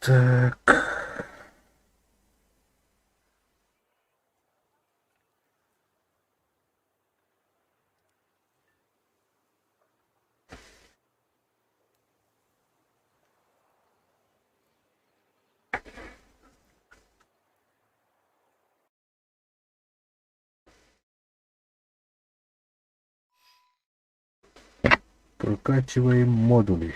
Так. Прокачиваем модули.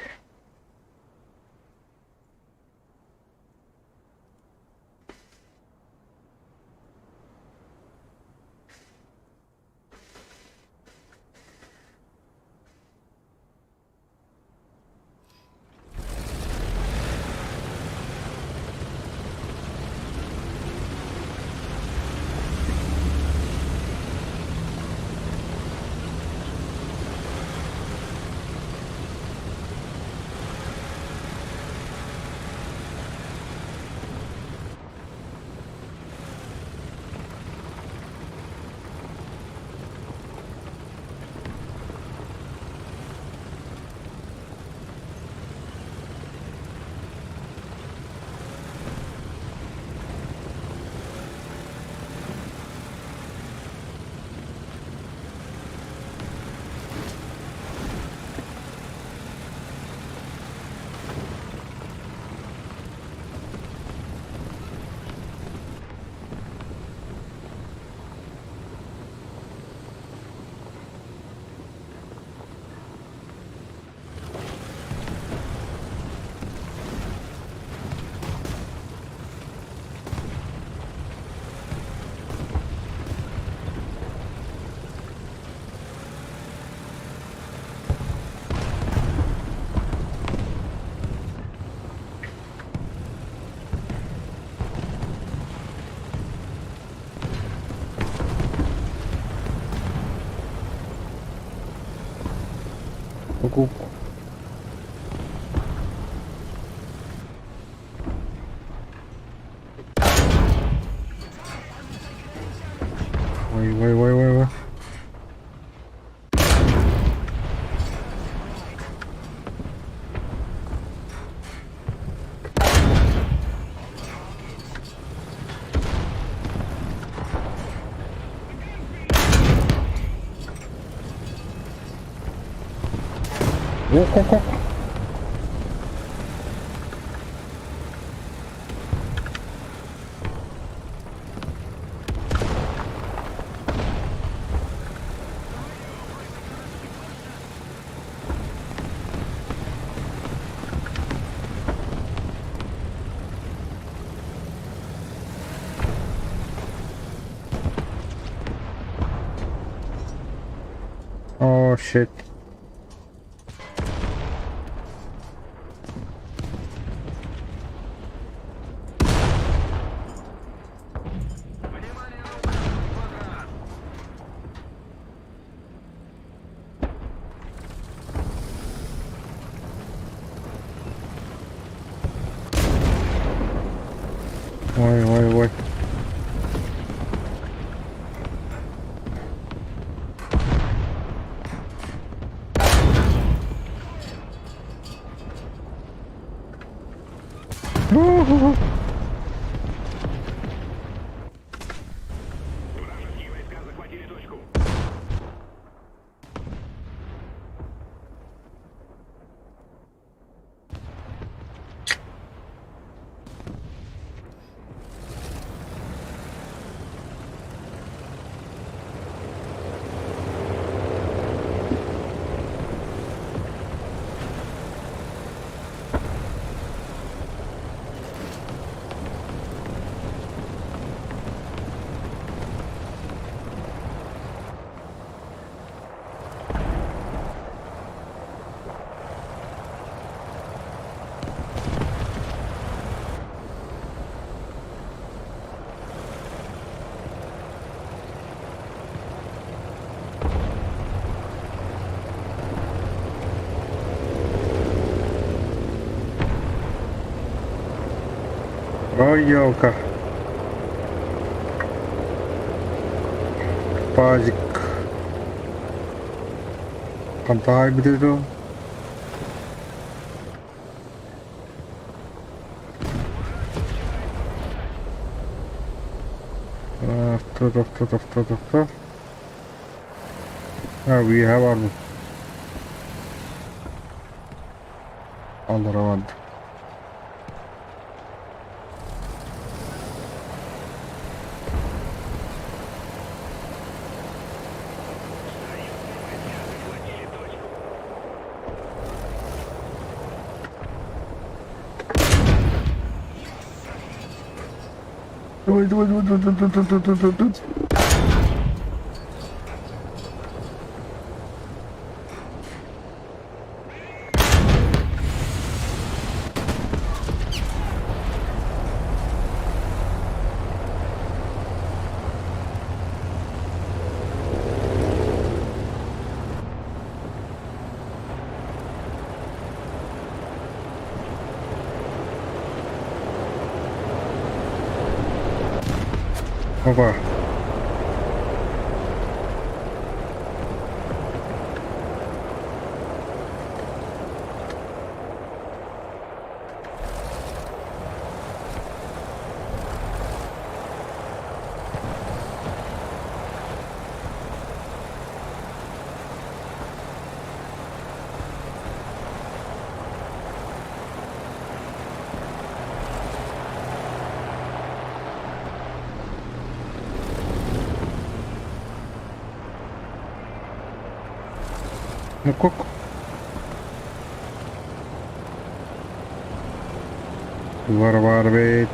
Ку-ку. Ой, ой, ой, ой, ой. О-хо-хо. Oh shit. Ой, ой, ой. Ой, елка. Пазик. Хантаайбыты дуо? Авто, авто, авто, авто. А, үөһэ барбыт. Аллара барда. Давай, давай, давай, давай, давай, давай, давай, давай. Опа. Ну как? Варвар бит.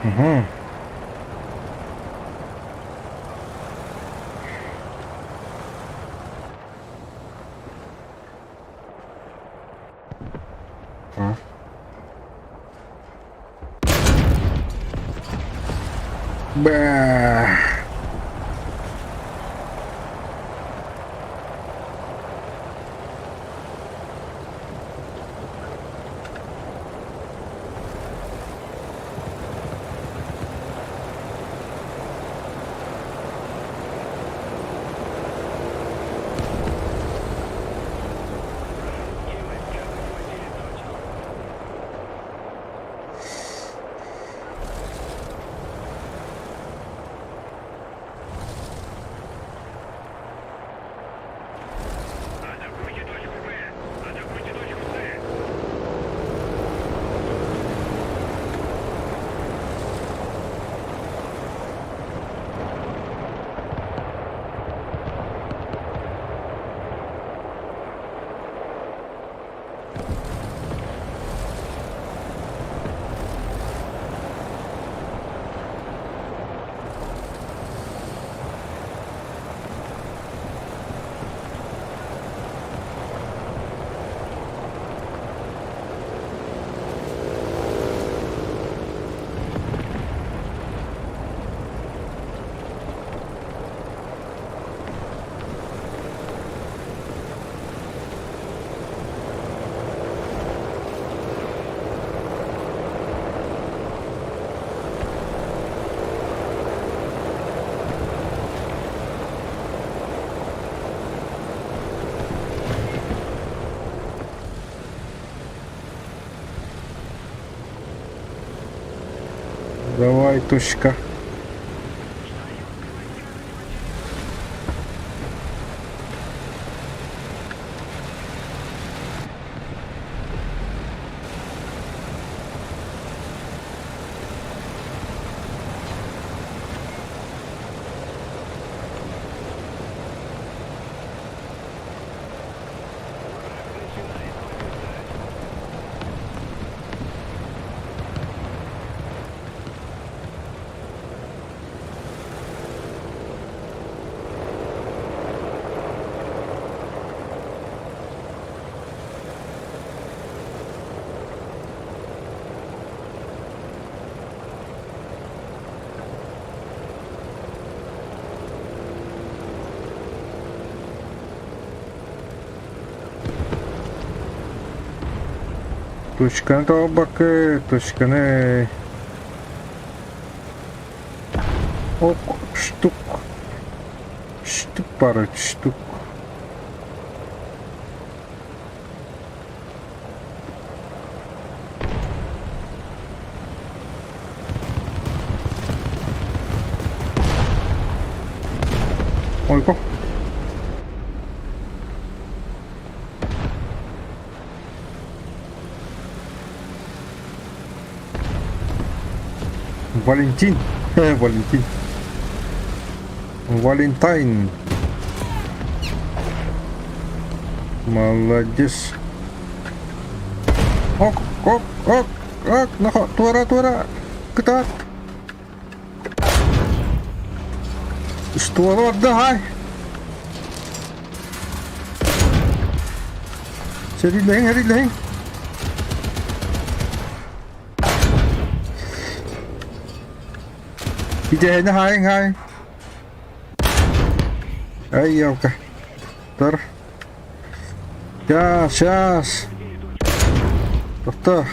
Угу. А? Бэ. Давай, точка. Точканы тоҕорбакка, точканы Ок, штук. Штук пара, штук. Ойко. Валентин. Валентин. Валентайн. Молодец. Ок, ок, ок, ок, нахо, туора, туора, кытаат. Ствол отдыхай. Сэриилэһиҥ, сэриилэһиҥ. Идэһэни хаайыҥ, хаайыҥ. Ай, елка. Тор. Сейчас, сейчас. Тохто.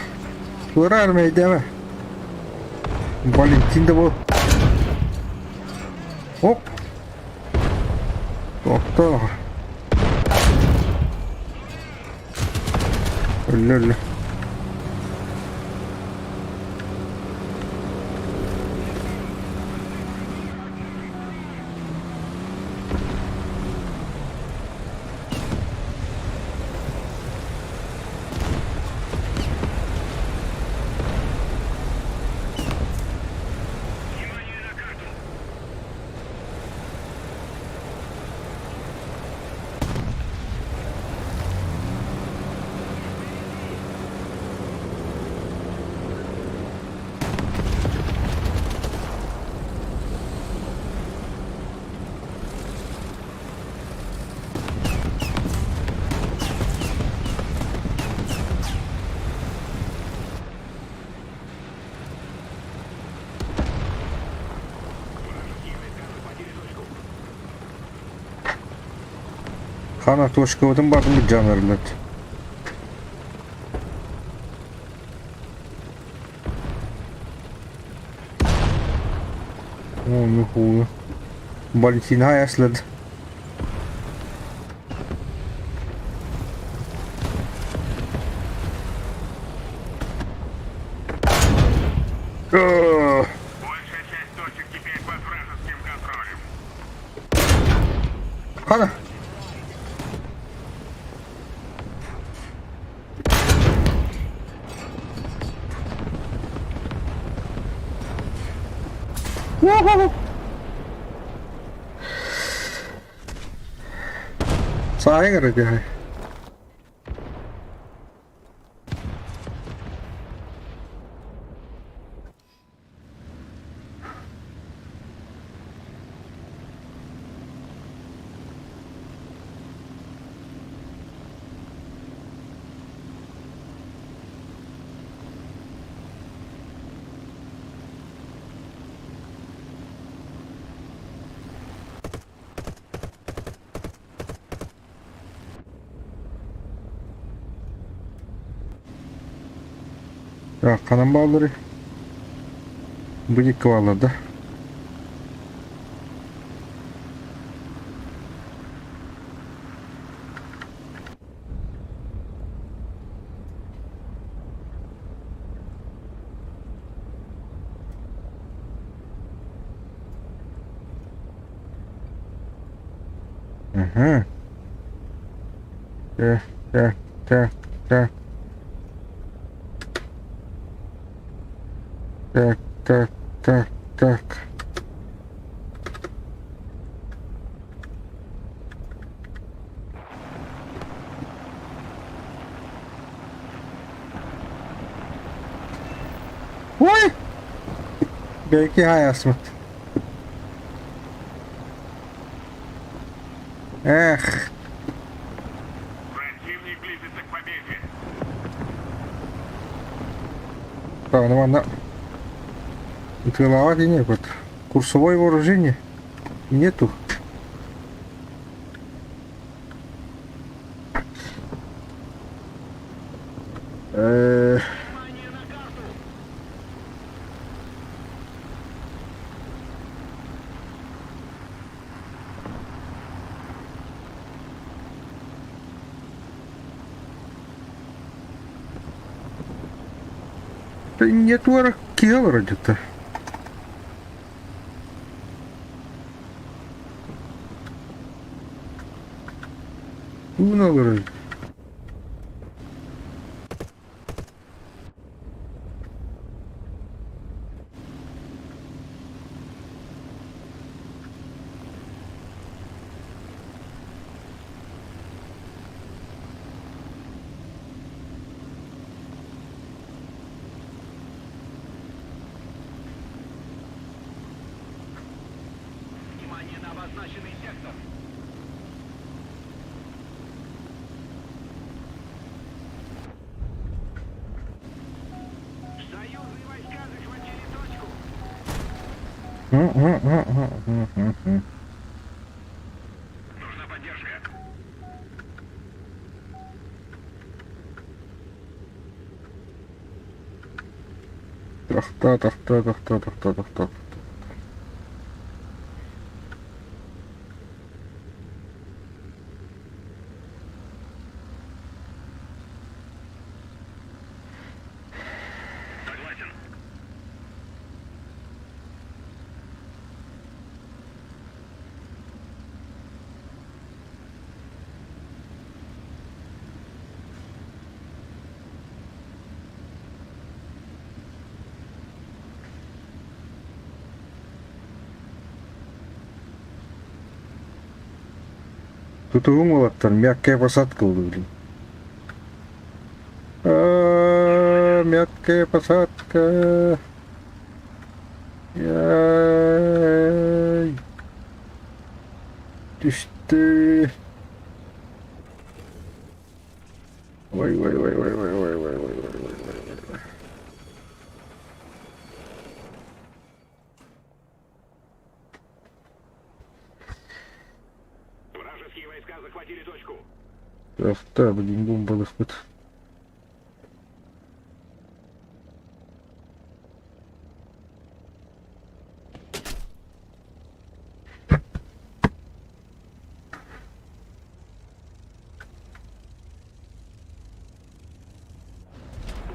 Туора армейдеме. Валентин да был. Оп. Тохто. Өллө, өллө. Хана точкабытын бардым быдьаан О, нихуя. Валентина Эслед. Большая часть точек теперь под вражеским контролем. Хана. Саайын эрэ дьэ. Ханан баалларый? Бу диэки бааллар да? Угу. Так, так, так, так. Так, так, так, так. Ой! Belki hayasmıt. Эх. Противник близится к победе. Правда, манна ытыалаабат ини вот. Курсовое вооружение нету. Э. Не туора киһи олорор дьэ. Уун олорор. Внимание на обозначенный сектор. Союзные войска захватили точку. Нужна поддержка. Тохтоо, тохтоо, тохтоо, тохтоо, тохтоо. Согласен. Тутугум уолаттар, мягкая посадка блин. А, мягкая посадка. Яй. Түстэ. Ой, ой, ой, ой, ой, ой, ой, ой, ой, ой, ой, ой. Вражеские войска захватили точку. Тохтоо, блин, бомбалыхпыт.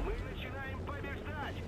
Мы начинаем побеждать!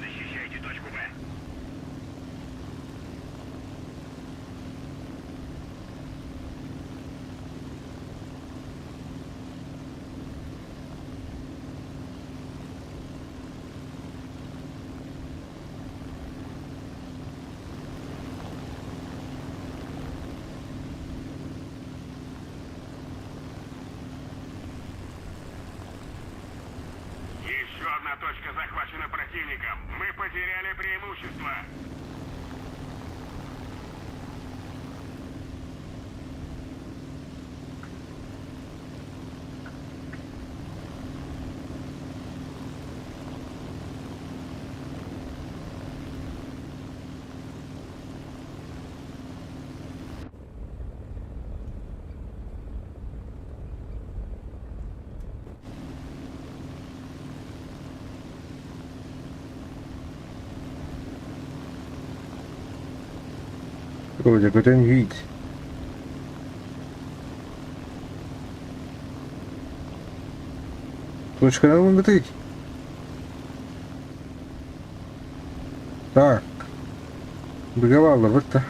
Защищайте точку Б. Еще одна точка захвачена противником. Мы потеряли преимущество. Вроде көтөн вид. Точканан ылбытый. Так. Быга да.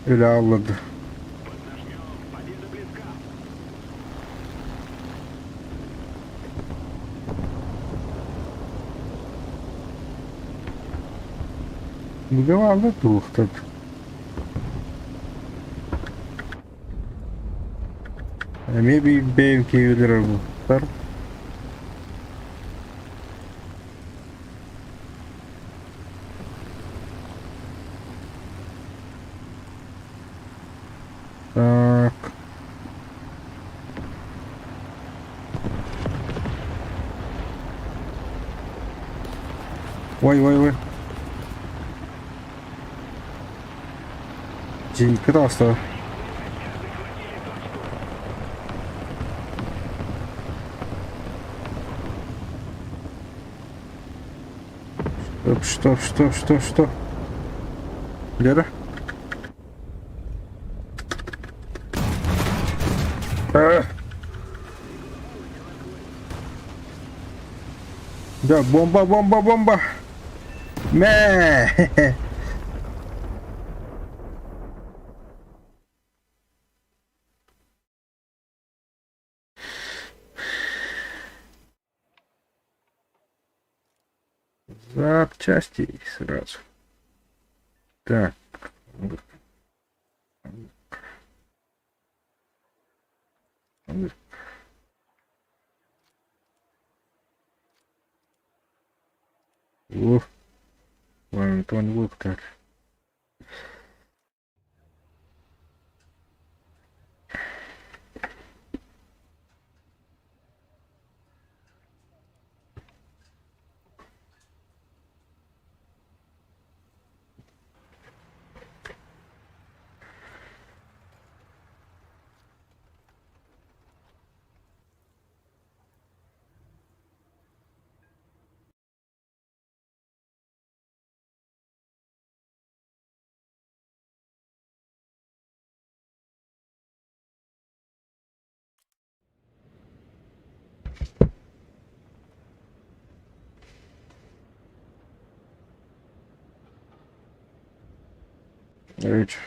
Өлө аллады. Поднажмем. Победа близка. Быга бааллар туохтар. Эмиэ биир бэйэм киһилэрэ буолбуттар. Так. Ой, ой, ой. Зенитка таҕыста. Стоп, стоп, стоп, стоп, стоп. Лера? А! Да, бомба, бомба, бомба! Мэ! Запчасти сразу. Так. О, Антон Вуктар. Короче.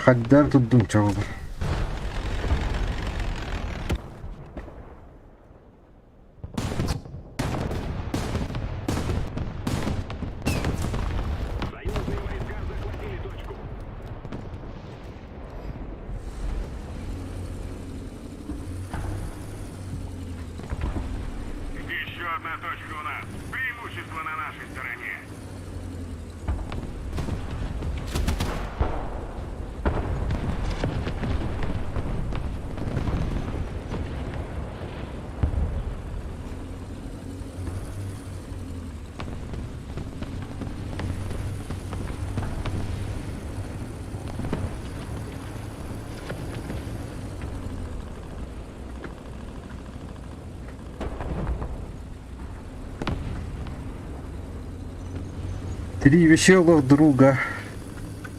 Хаддар турдум чоҕобор. Союзные войска захватили точку. Еще одна точка у нас. Преимущество на нашей стороне. Три веселых друга,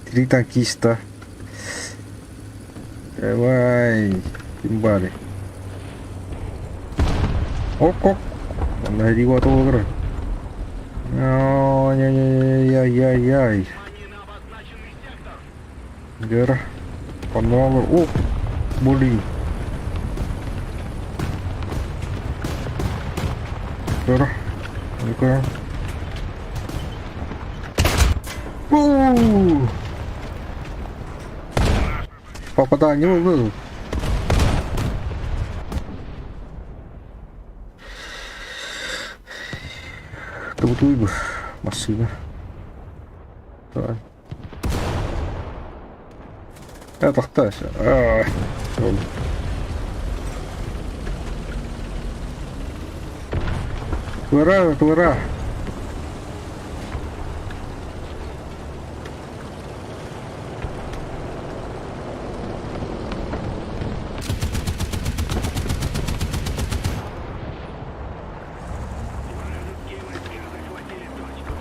три танкиста. Давай, кимбали. Оп-оп. Манна толугур. Ай-яй-яй-яй-яй. Дера. Каналы. О, блин. Дера. Ну-ка. Попадание. Тобутуй бу массыына. Давай. Тохтоо. Туора, туора. Вражеские войска захватили точку.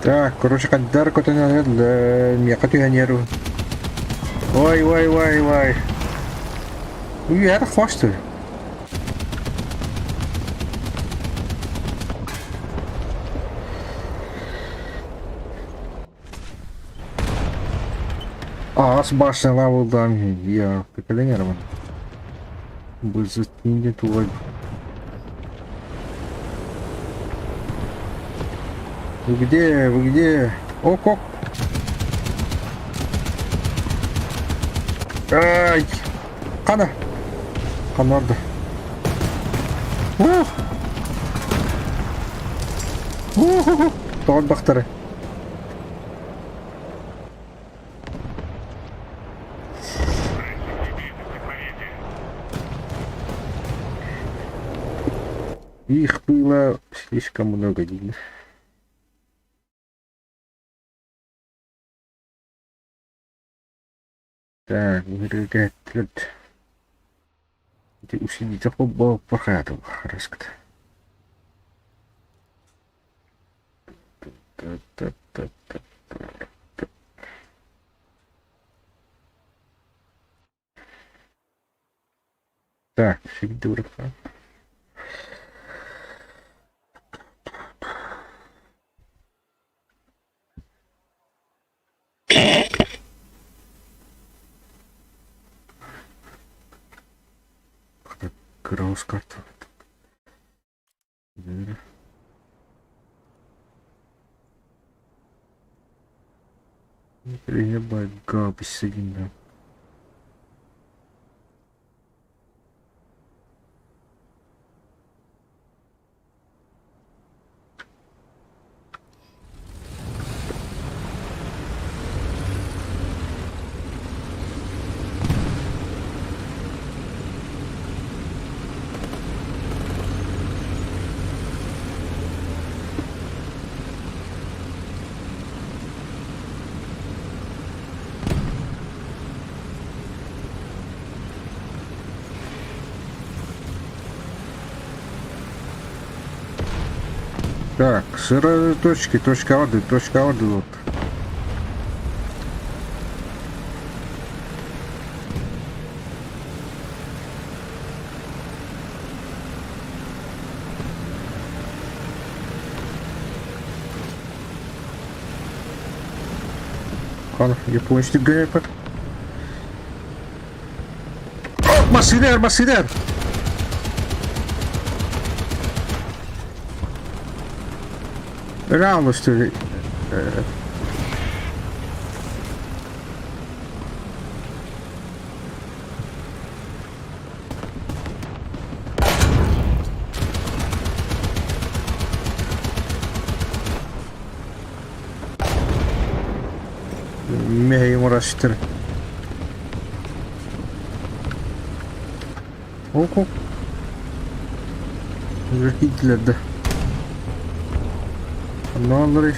Так, короче, хандар көтөн миэхэ түһэн иһэр. Ой, ой, ой, ой. Үөр хосту. Аас башняла булдам я кэлэн эрэ Бызыт тугай. Вы где? Вы где? Ок, ок. Ай! Қана! Қанарды. Ух! Ух! Тоҕордохтору. Противник близится к победе. Их было слишком много, видно. Так, Так, фигурка. Краус карта. Ебать, Так, сырые точки, точка воды, точка воды вот. Хан, япончик гоняет. О, Машина, машина! Реально, что ли? Мэйим uğraştır. Ок, ок. Гитлерді. Анналары.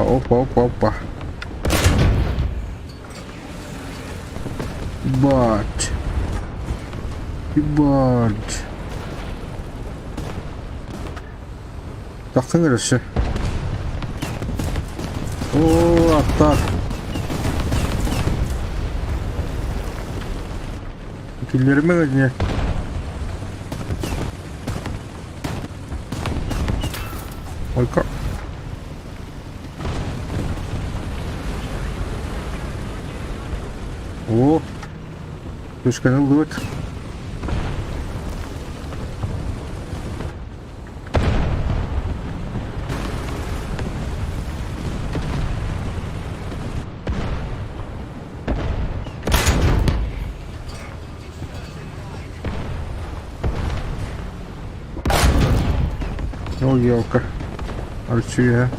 Опа, опа, опа, опа. Ебать. Ебать. Тахсың эрэ Оо, аттар. Киллэримэҥ итини. Ойка. О, түскән ыллыбыт. Ол елка. Арчуя.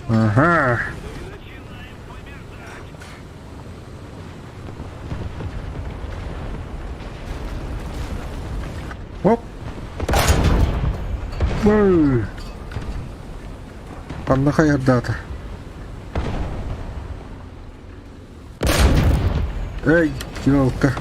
Ага. Оп. Ой. Ханна хайардаата? Эй, елка.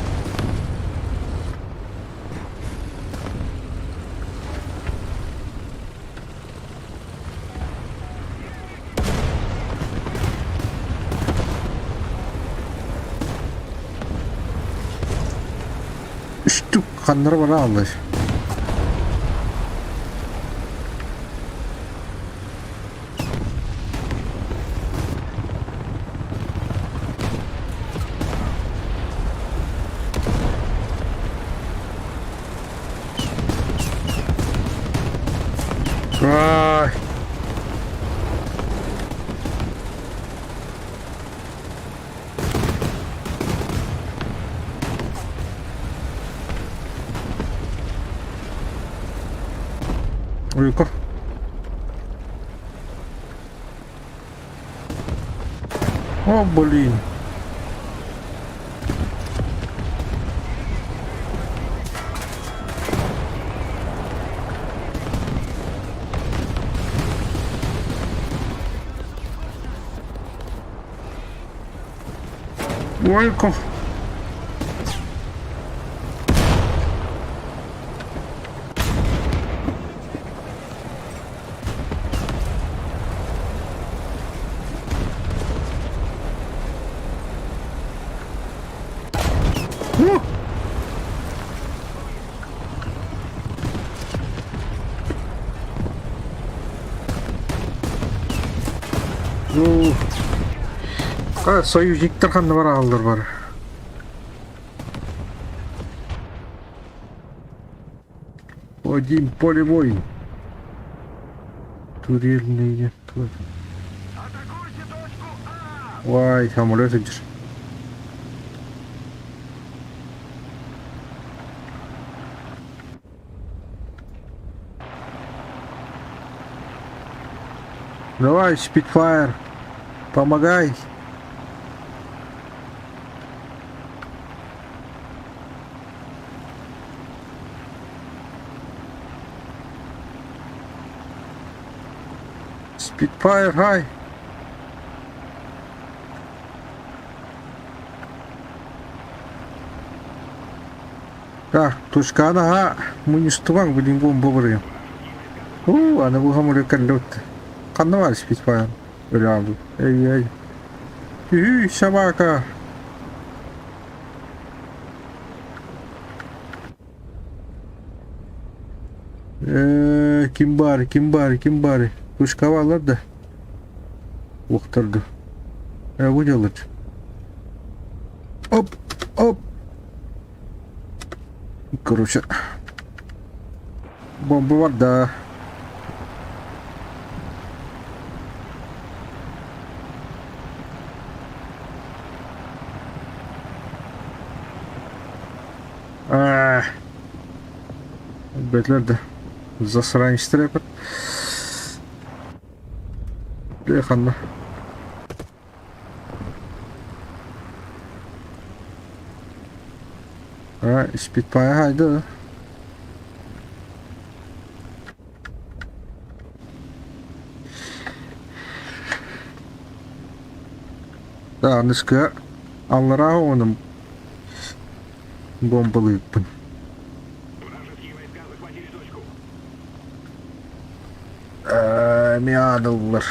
Үстүк ханнара бара аллар. Ай. Уйка. О, блин. Уйка. Ну, союзниктар ханна бар ааллар бар. Один полевой. Турельный. Вай, самолет сылдьар. Давай, Спитфайр, помогай. Spitfire, хай. Так, тушкана ха, муньустубаҥ билин бомба барыам. Уу, аны бу хамыры кэллэбит. Ханна баар Spitfire? Өлөөн Эй, эй. Үһүй, собака! Ээ, ким баар, ким баар, ким баар? Пушкабалар да? Уохтарга. Э, бу делать? Оп, оп. Короче, бомба бар да. Аа, Бэтлэр да засранец трепет. Дьэ ханна? А, Спитфайр хайда? Да, аныска аллараа оҕонум бомбалыыппын. Вражеские войска захватили точку. Эмиэ аадыллар.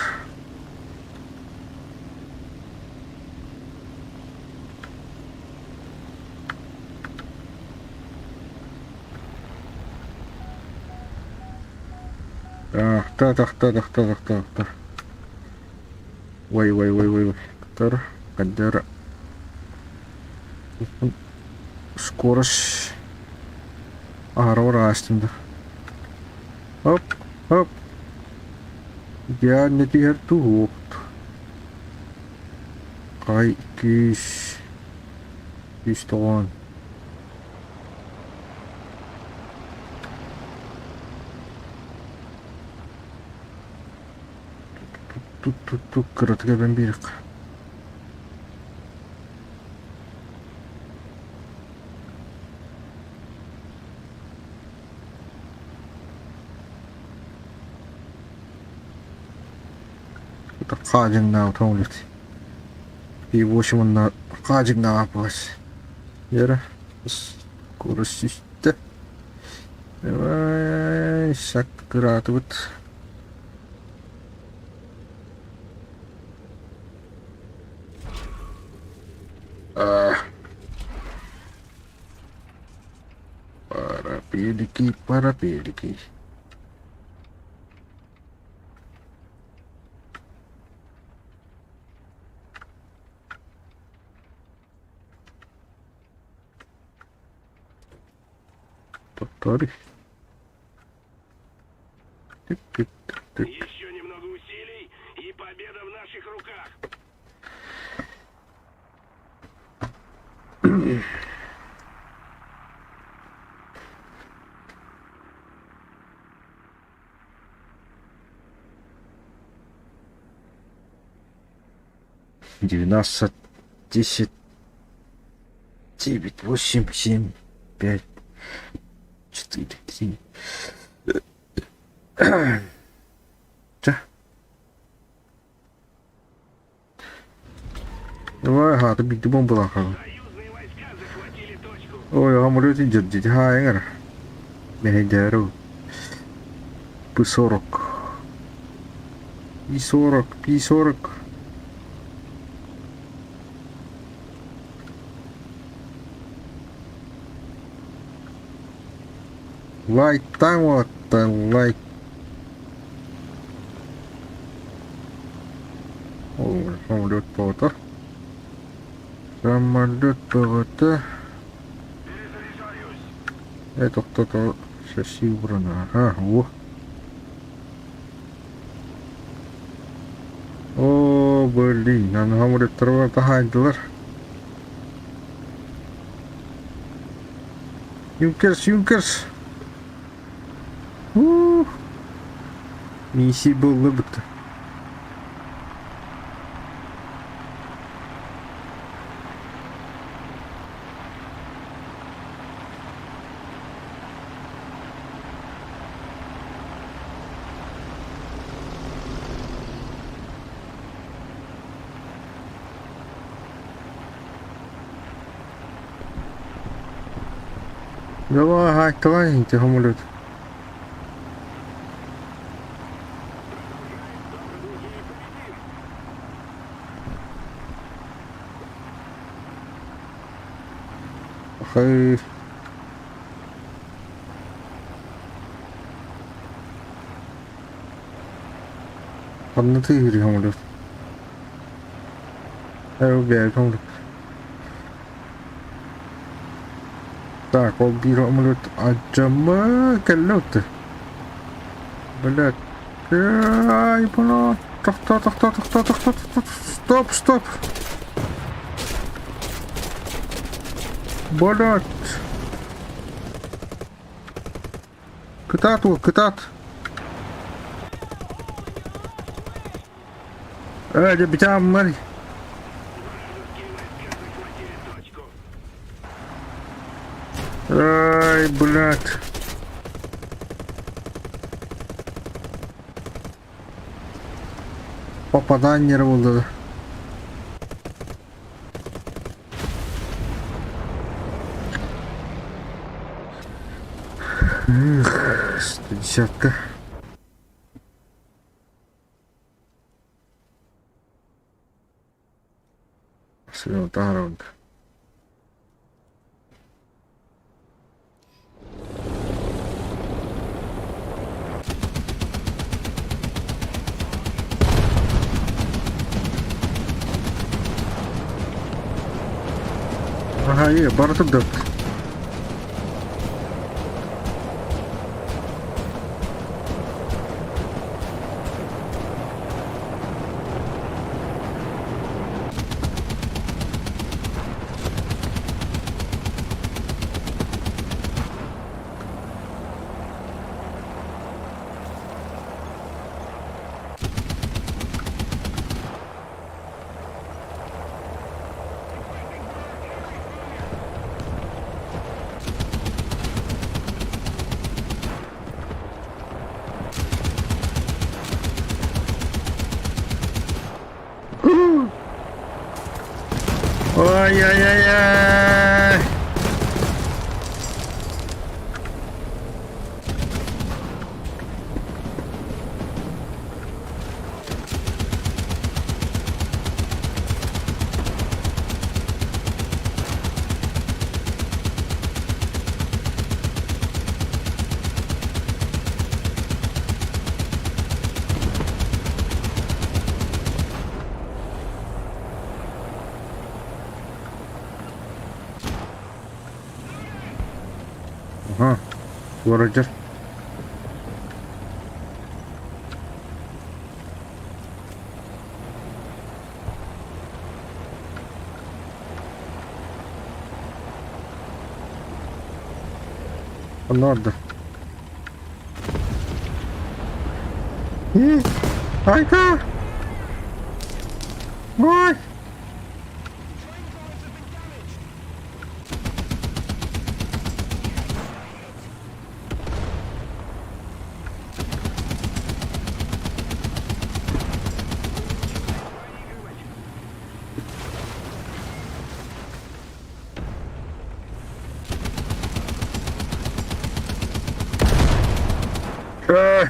Тахта, тахта, тахта, тахта, тахта. Ой, ой, ой, ой, ой. Кадыр. Скорость. Аһара астым да. Оп, оп. Идеально түһэр туһук. Хай күүс. Күүс тоҕон. Тут-тут-тут кыратык эбэн биэриэххэ. Хаадьыҥнаабыт оҥолут. Пи-8 уонна хаадьыҥнаабыт Вера скоро сүүстэ. Давай саккыраатыбыт. Парапелики, парапелики. Повтори. Тык-тык-тык-тык. Еще немного усилий, и победа в наших руках. 19, 10, 9, 8, 7, 5, 4, 3. Чэ. Давай, ага, биирдэ бомбалаан хаалла. Союзные войска захватили точку. Ой, самолет дьэрдьит хаайыҥар. Мэһэйдээри. П-40. Пи-40, Пи-40. Лайктаҥ уоттан лайк. Самолет бөҕөтө. Самолет бөҕөтө. Перезаряжаюсь. Э тохтото шасси убрана. А, о. О, блин, аны самолеттары таһаайдылар. Юнкерс, Юнкерс! Ух! Миссия буолла бытта. Давай, хаайталаан ити самолет. Хай. Ханна тыыһырый самолет? Ээ, самолет. Так, ол биир самолет алдьаммыт кэллэ отто. Блядь. Ай, бля. Тохтоо, тохтоо, тохтоо, тохтоо, тохтоо. Стоп, стоп. Блядь. Кытаат уол, кытаат. Ээ, дьэ бүтэ Вражеские войска захватили точку. Ай, блядь. Попадание эрэ буолла да. Эх, 110-ка. Таһаарабын. Аһа, бара турдубут. Ай-яй-яй-яй! Аха, Roger. Онно ордо. Айка! Ой! Э!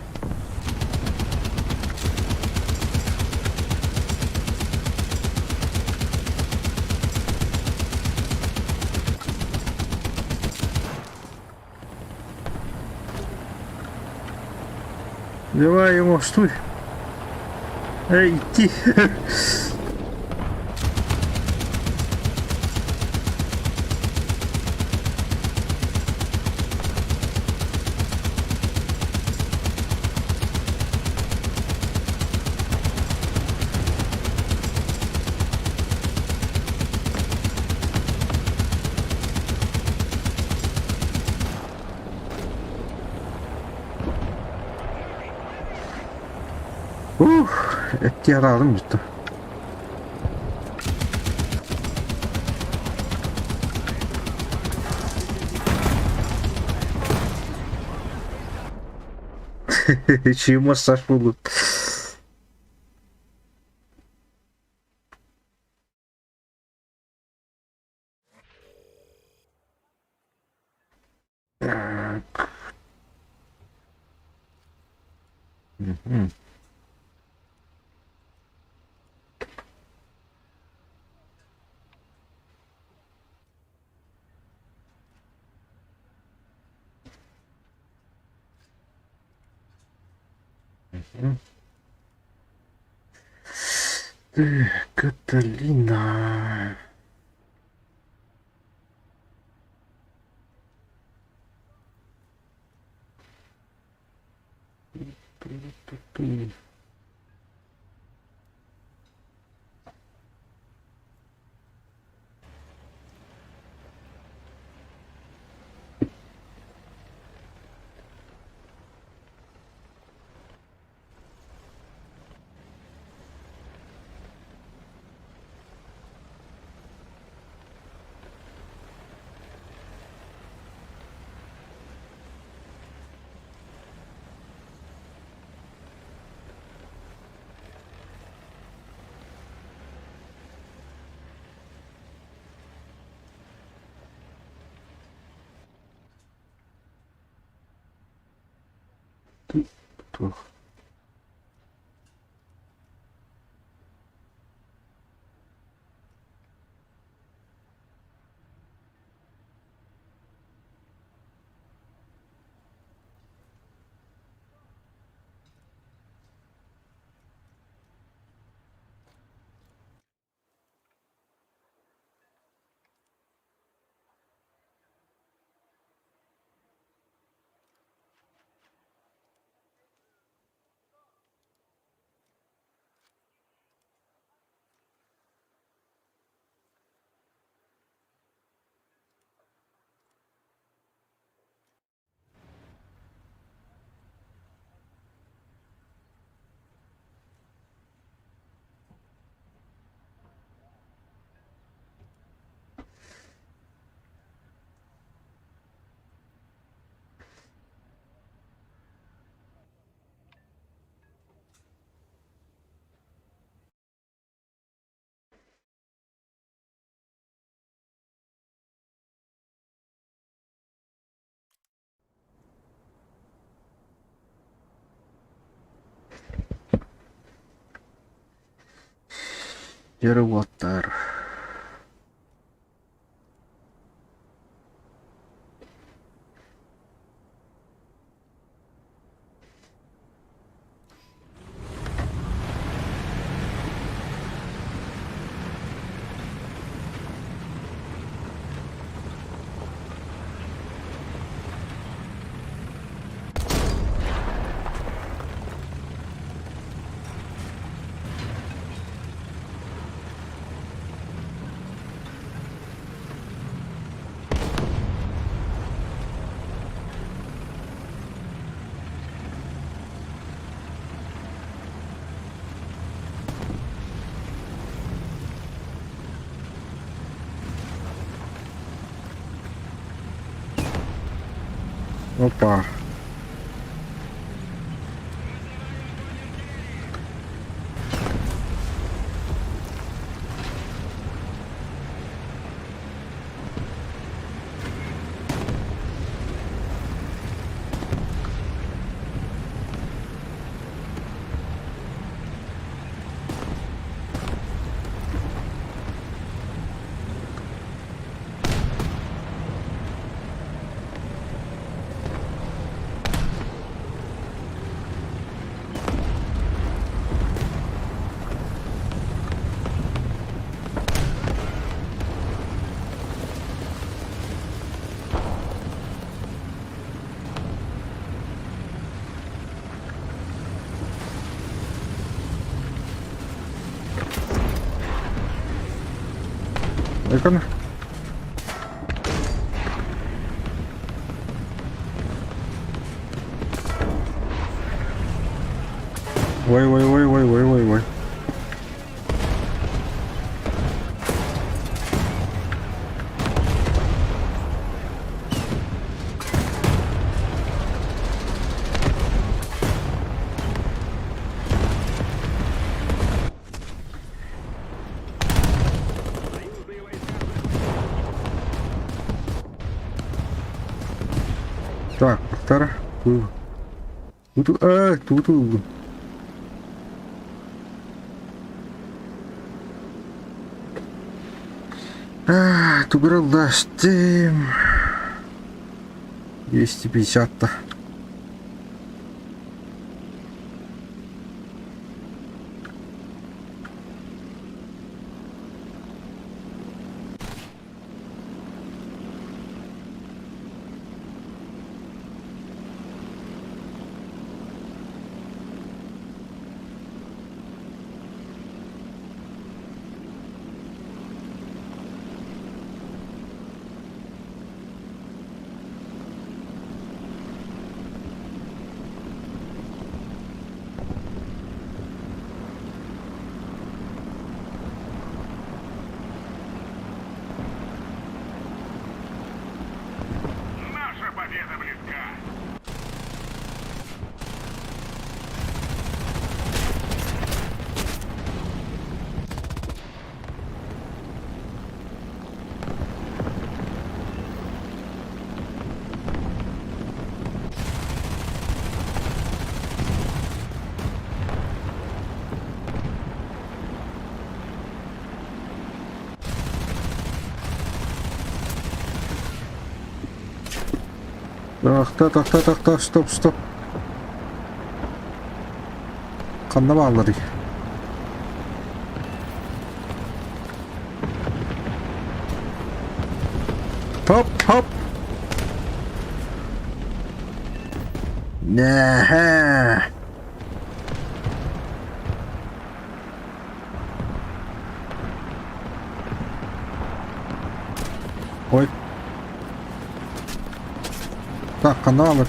Давай ему, стой. Эй, идти. Ух, эттиэраалым бүтті. Чьи массаж будут? Так. Мгм. Мгм. Так, Каталина. Ту-ту-ту. Туох Дьэ уоттар. Опа. Айкана. Ой, ой, ой, ой, ой, ой, ой. Так, повтор. Ту, ту. Тугуралластым. 250-та. Тохто, тохто, тохто, стоп, стоп. Ханна баалларый? Хоп, хоп. Нэһэ. Ой. Так, каналы.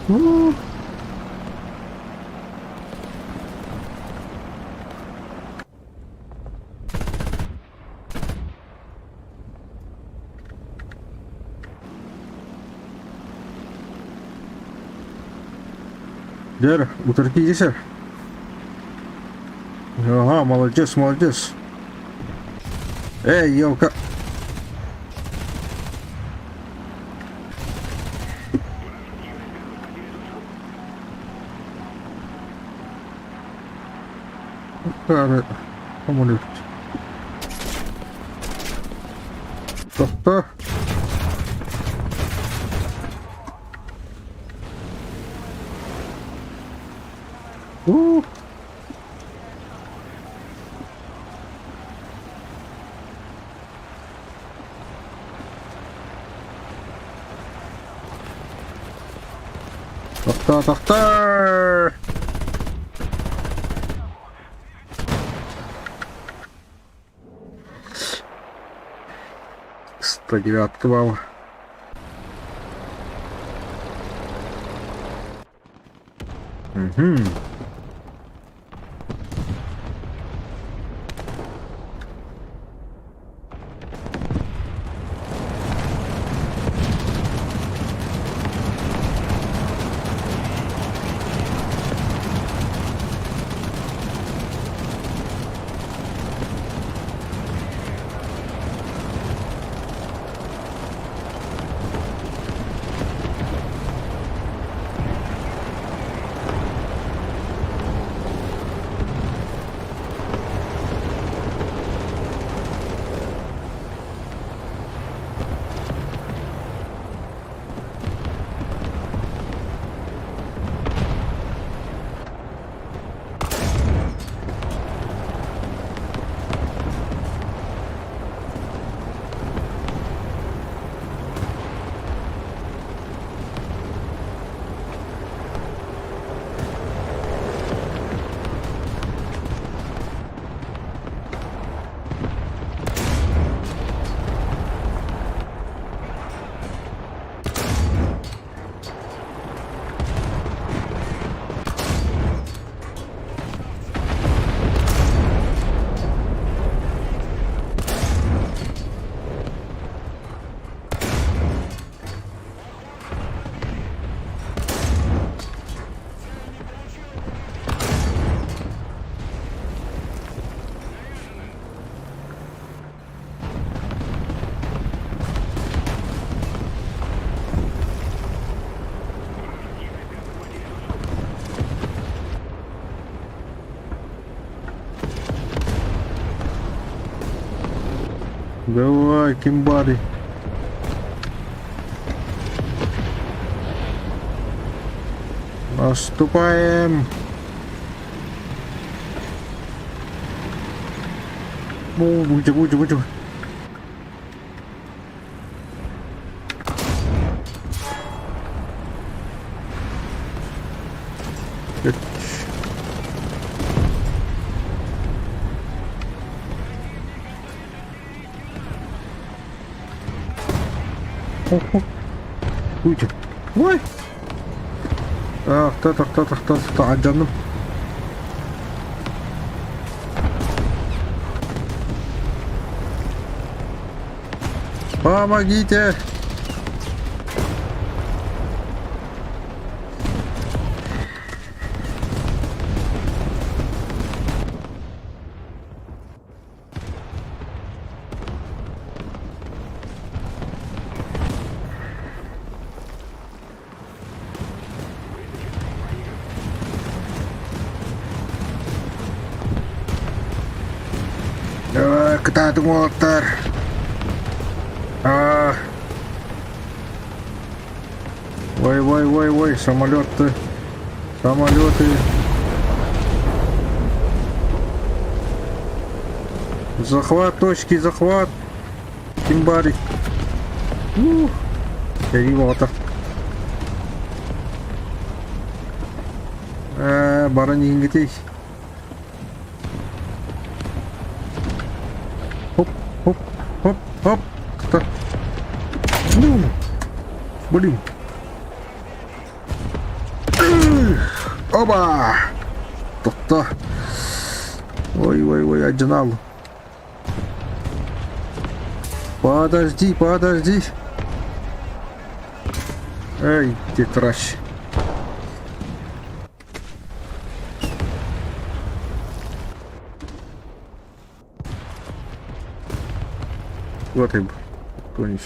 У. Дэр, утары Ага, молодец, молодец. Эй, елка. Самолет. Тохто. У. Тохто, тохто! 109 вам. Угу. Давай, кимбари. Наступаем. Будем, будем, будем. Ой! Тохто, тохто, тохто, тохто, алдьанным. Помогите! Кытаатыҥ уолаттар. Ой, ой, ой, ой, самолеты, самолеты. Захват точки, захват. Ким баарый? Ух, сэрии бөҕөтө. Ээ, баран иһиҥҥитий. Хоп, хоп, хоп, хоп. Так. Ну, блин. Оба! Тохто. Ой, ой, ой, адьынал. Подожди, подожди. Эй, ты тращ. Куда ты тонешь?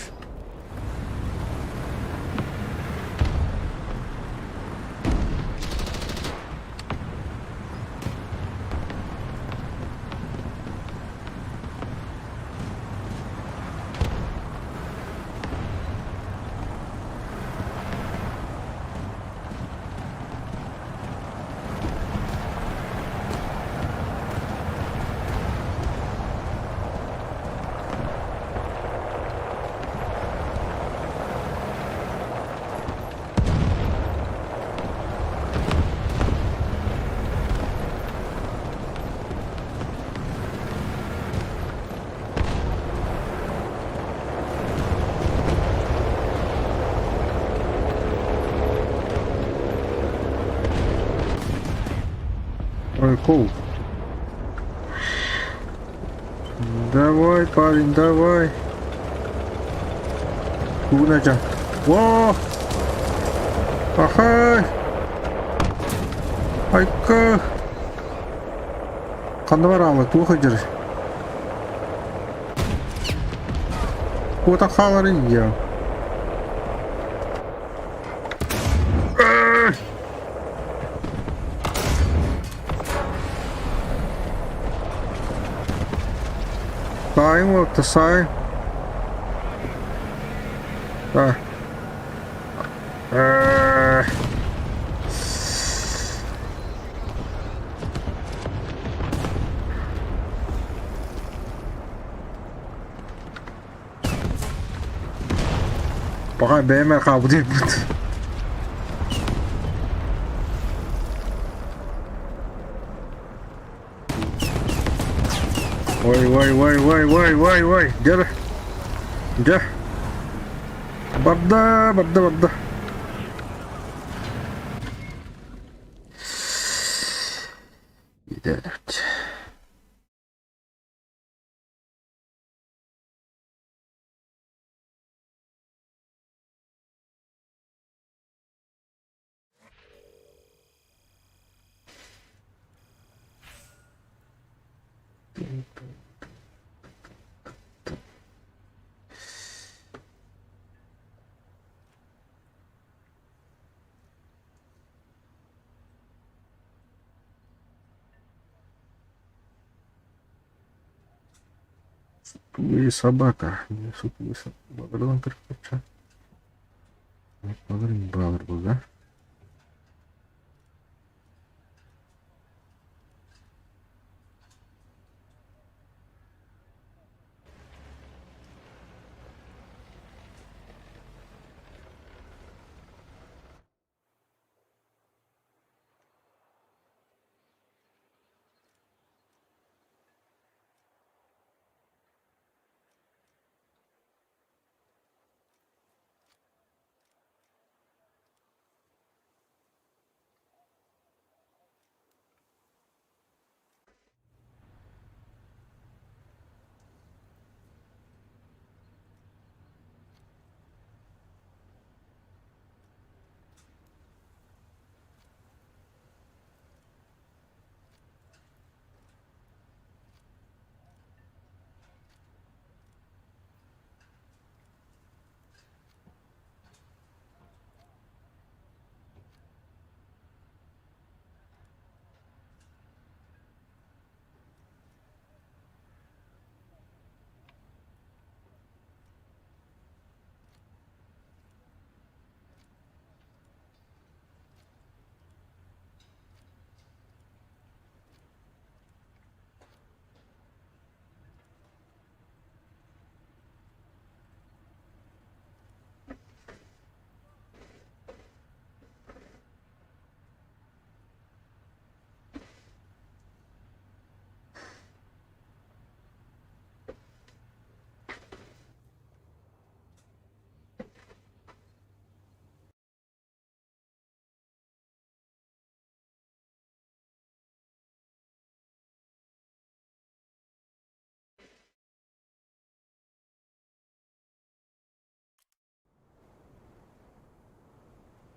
Ой, кол. Давай, парень, давай. Кунача. О! Ахай! Айка! Ханна бараамый, туох сылдьарый? Куотан хааларый диэн. Саайым уолта саай. А. Э. Пока бэйэм эрэ хаалбыт диэбит. Ой, ой, ой, ой, ой, ой, ой, дьэ, дьэ. Барда, барда, барда. Идет. Сутулая собака. Сутулая собака. Баҕар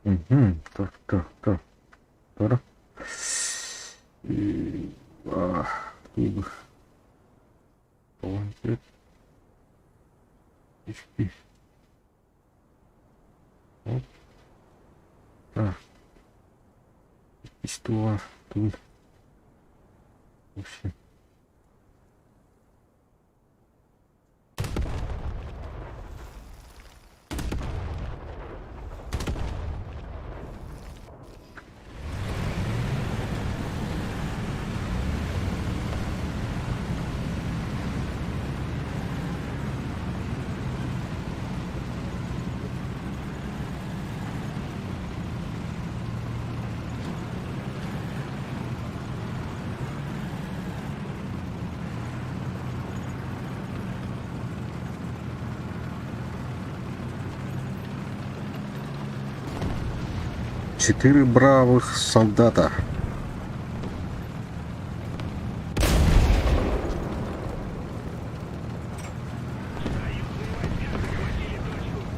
Угу. Так, так, так. Тора. И, а, Тоҕус, икки, оп, так, иккис туга тугуй вообще. Четыре бравых солдата.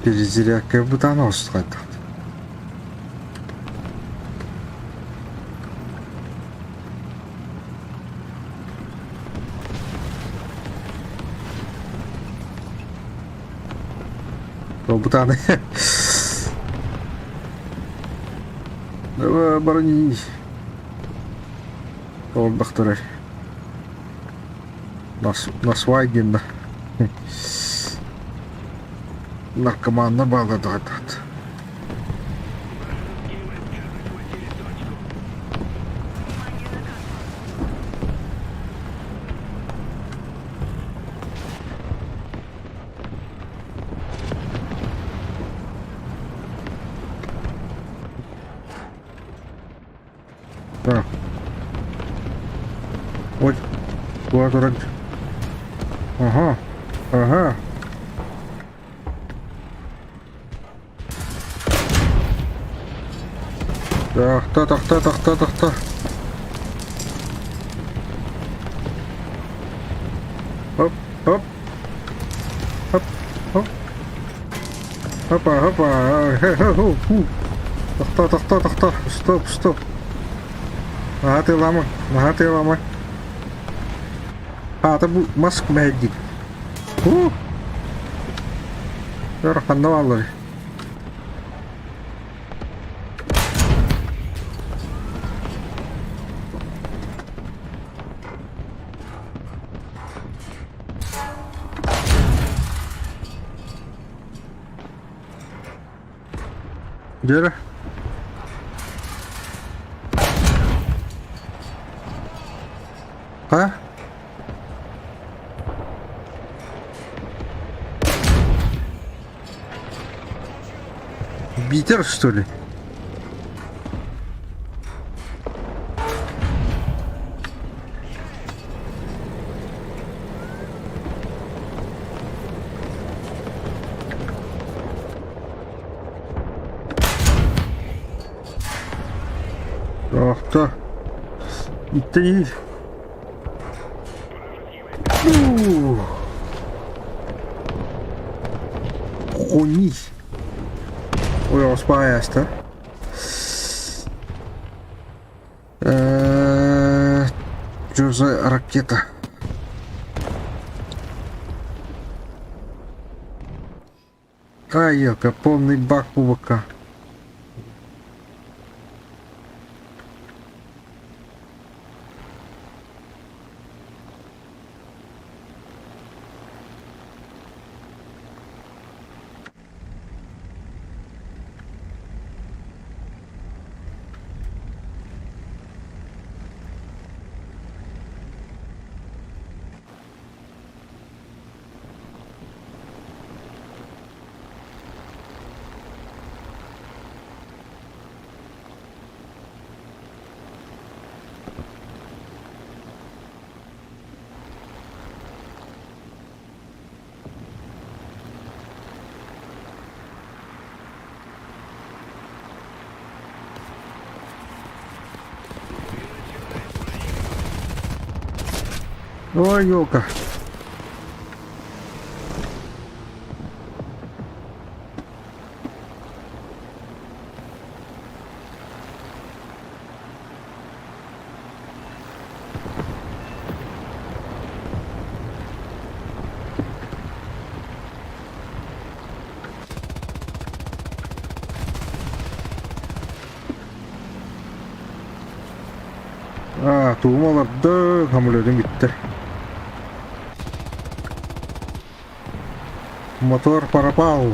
Перезарядка бытана устраивает. Бытаны. Давай, оборонись. Олбахтарар. Нас, насвайгинна. Наркоманна баҕладаҕытаат. Так. Ой, куда туран. Ага, ага. Тохто, тохто, тохто, тохто. Хоп, хоп. Хоп, хоп. Хопа, хопа. Хе-хе-ху. Тохто, тохто, тохто. Стоп, стоп. Наһаа тыалаама, наһаа тыалаама. Аата бу мас мэһэйдиир. Уу! Өр ханна баалларый? Дьэ А? Битер, что ли? Тохто. Иттиир. Хуни. Ой, спаяста. Что за ракета? Ай, полный бак кубака. Ой, елка. А, тугум олордо, самолетум бүттэ. Мотор пропал.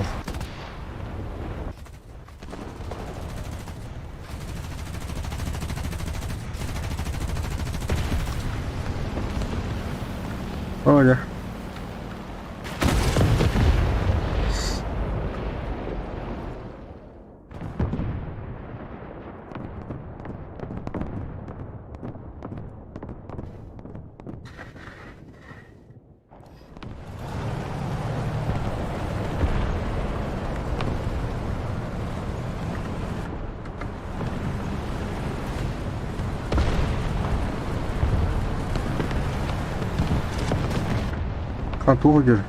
Оля. Туох диир?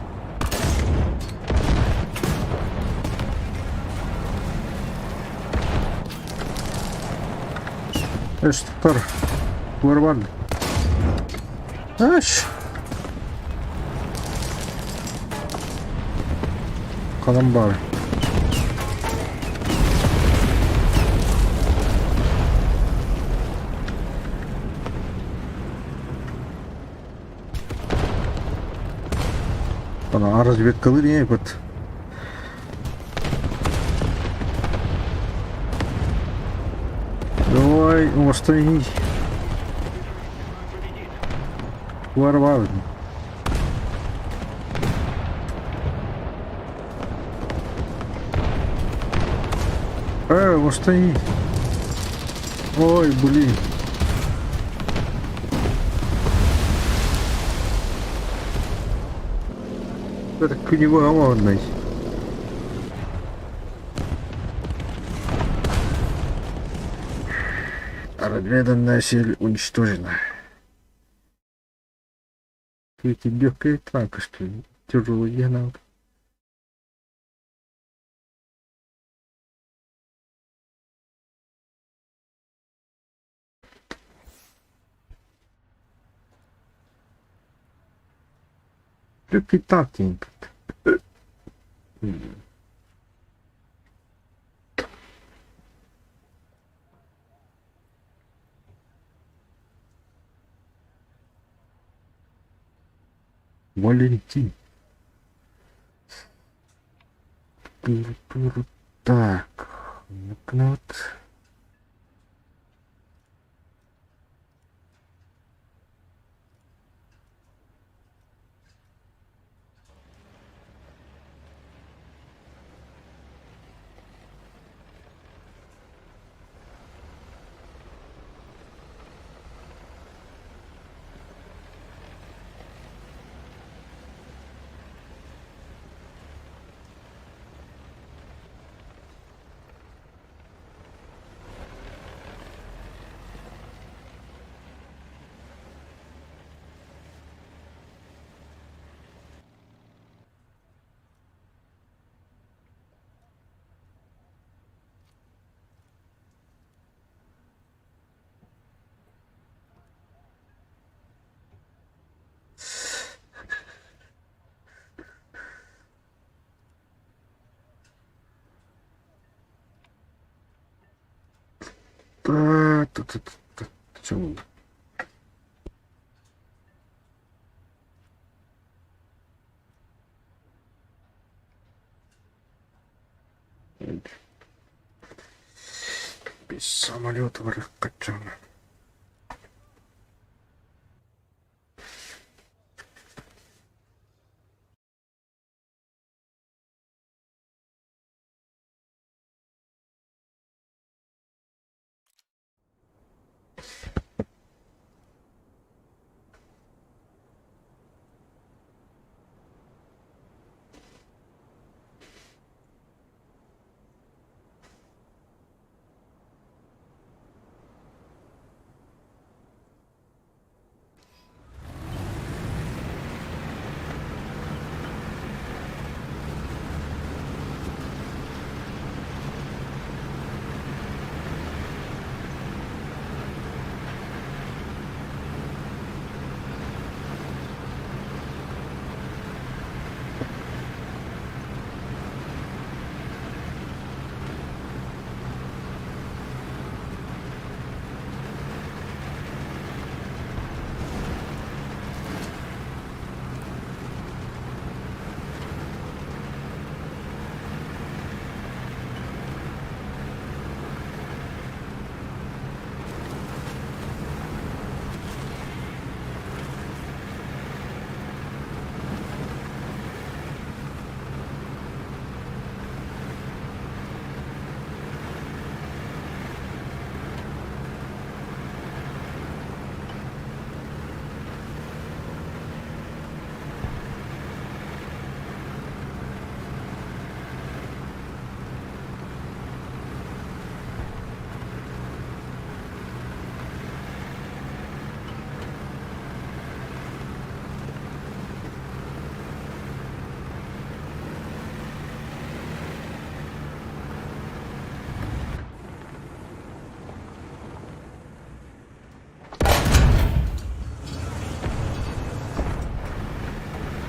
Эстер. Туора Аш. Ханан баар? Ана разведкалыыр ийэбит. Давай, оҥостон Варвар. Оҥостон Ой, блин. Это күнүгү оҥоһуннай. Разведанная сель уничтожена. Эти легкая танка, что ли? Тяжелый надо. Легкий танк Валентин. Так. Ну-ка, вот. Та-та-та-та. Без самолета барыккаччана.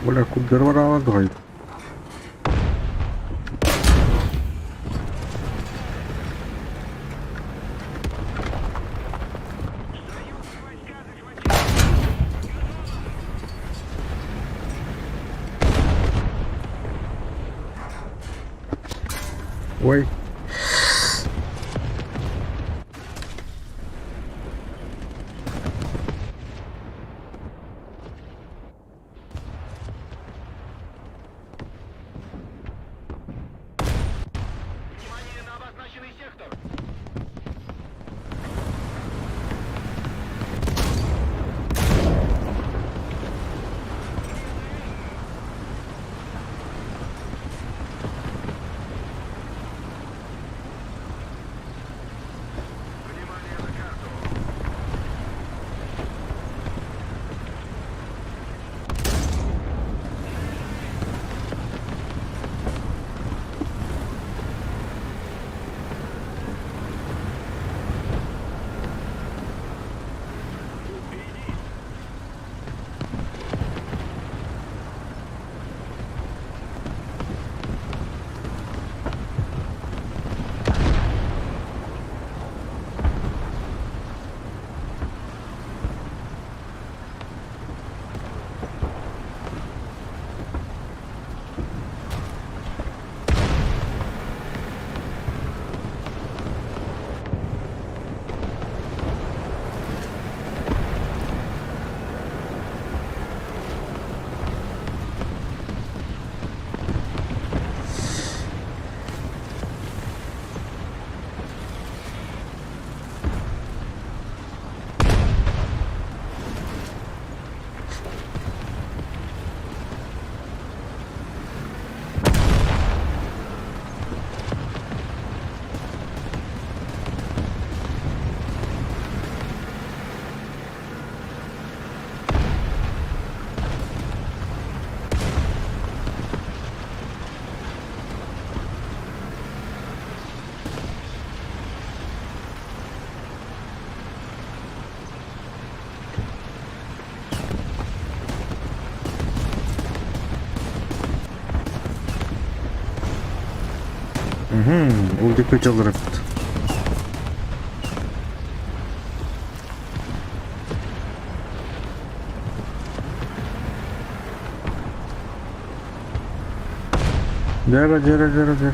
Бля, курдары бараалар дҕай. Ой. Угу, ол диэки дьалларыппыт. Дьара, дьара, дьара, дьара.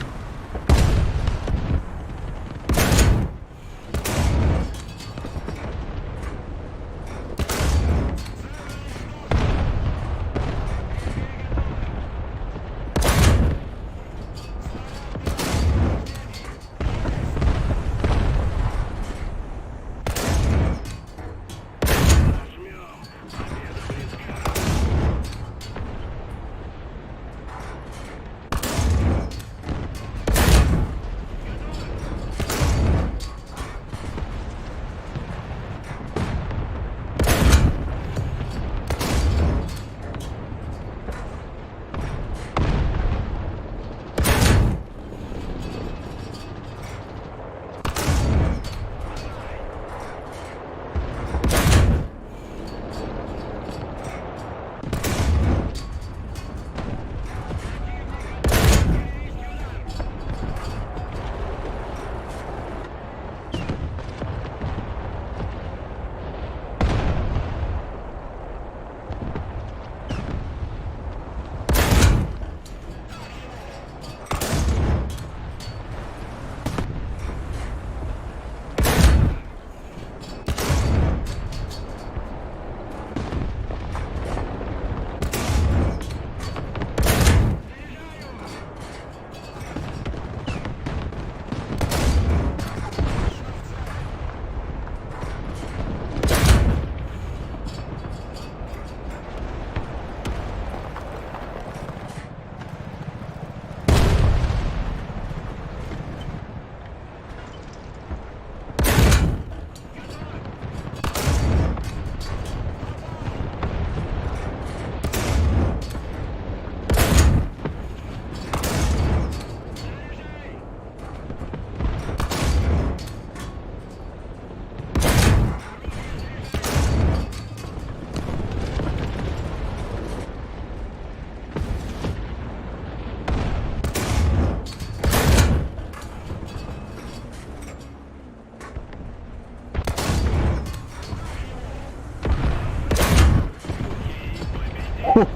Ким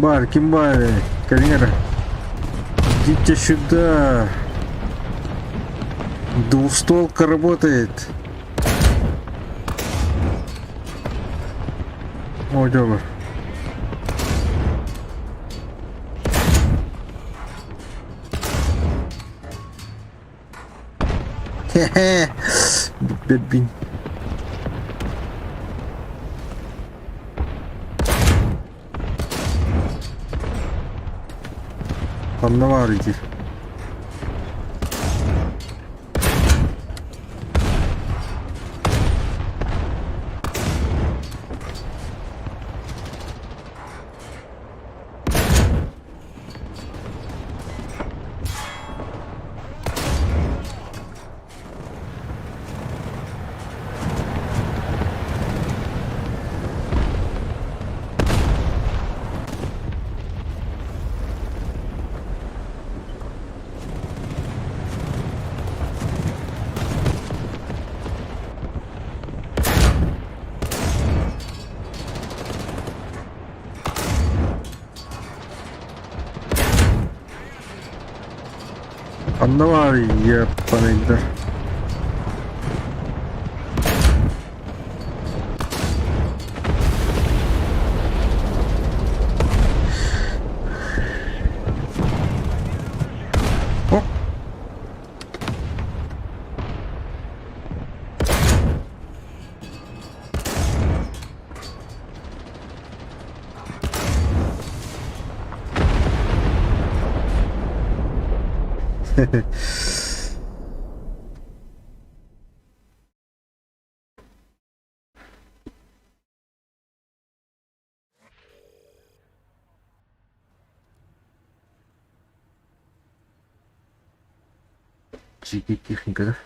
баар, ким баар? Кэлиҥ эрэ. Идите сюда. Двухстволка работает. О, дьолор. Хе-хе. Бүппэппин. Ханна баар ити? Ханна баарый еппанайдар? Оп! Дьиикэй техника да?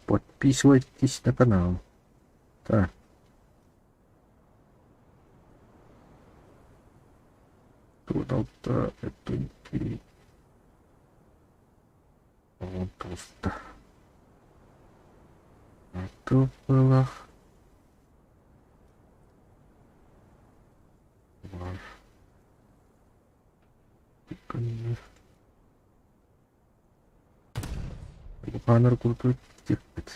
Подписывайтесь на канал. Так. Тут алта это Просто. А было. Бар. Буханар курдук тикпит.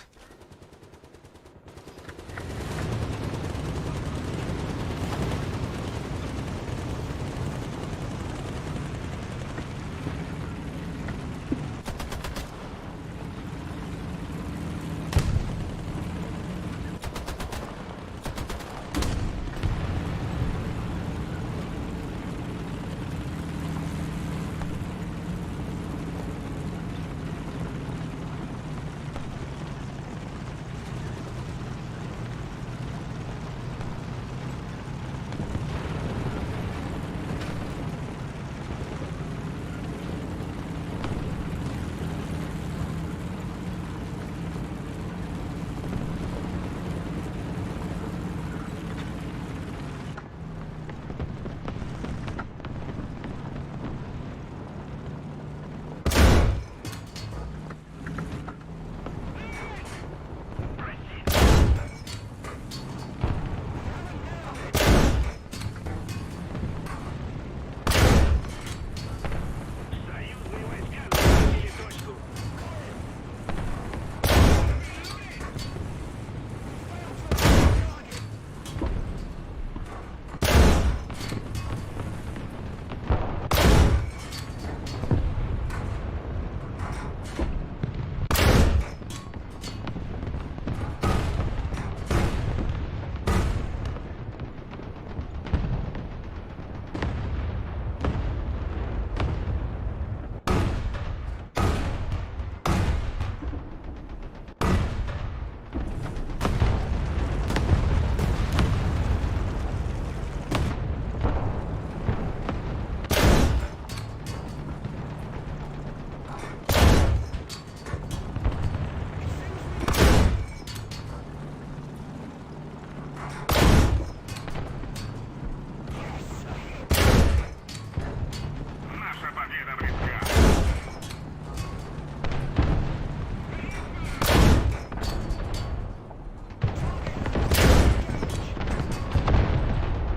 Наша победа близка.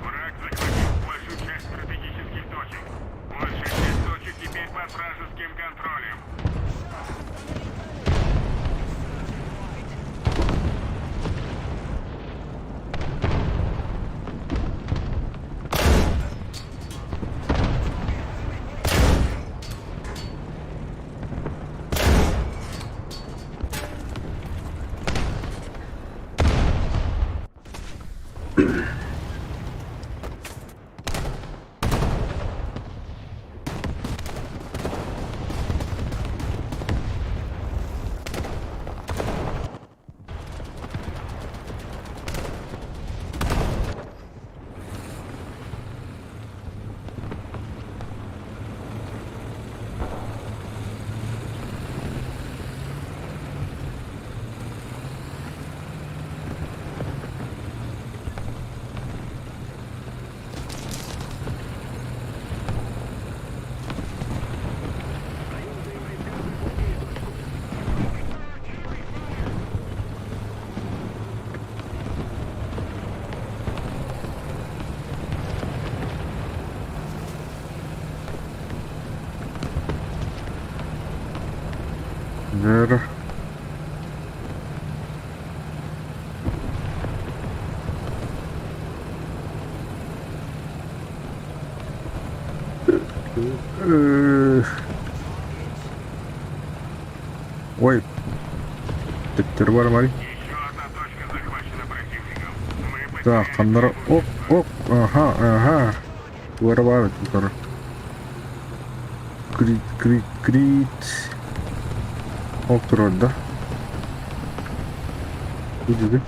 Враг захватил большую часть стратегических точек. Большая часть точек теперь под вражеским контролем. Вера. Ой. Төттөрү барамай. Еще одна точка захвачена противником. Мы Так, потеряли ханнара. Оп, оп, ага, ага. Тугара баар тугара. Крит, крит, крит. Оп турар да. Иди,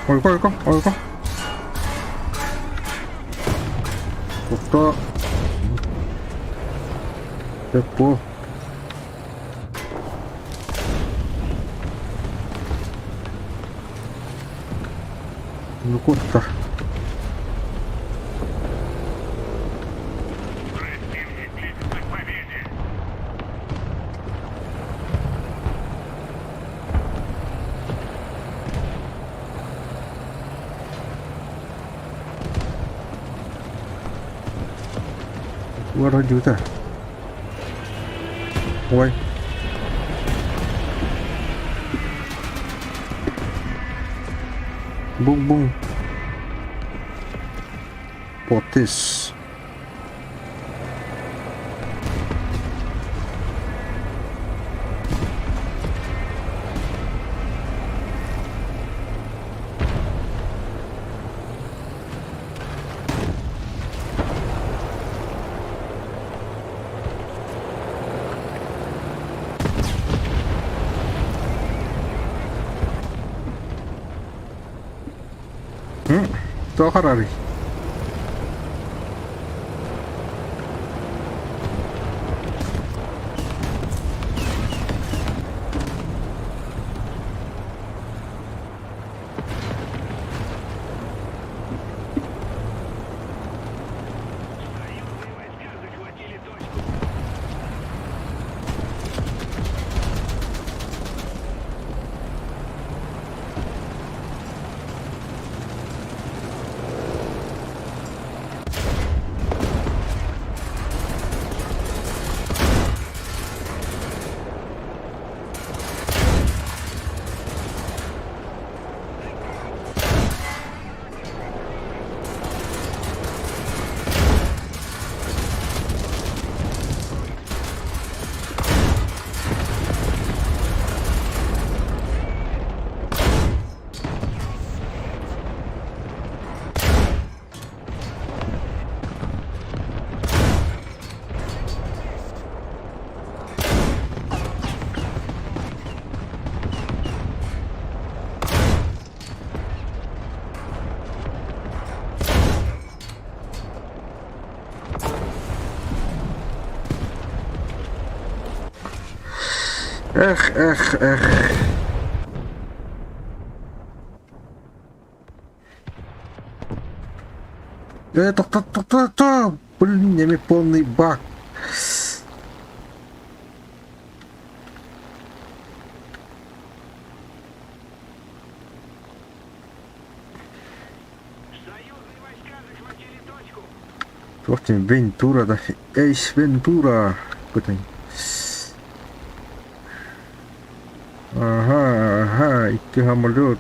Ойко, ойко, ойко. Тохтоо. Тэппо. Нукутта. Противник близится к победе. Вроде Ой. Бум-бум. Потис. Туох арарый? Союзные войска захватили точку. Эх, эх, эх. Э, тохто, тохто, тохто! Блин, эми полный бак. Союзные войска захватили точку. Туох диэн Вентура да Эйс Вентура кутун. Ага, ага, икки самолет.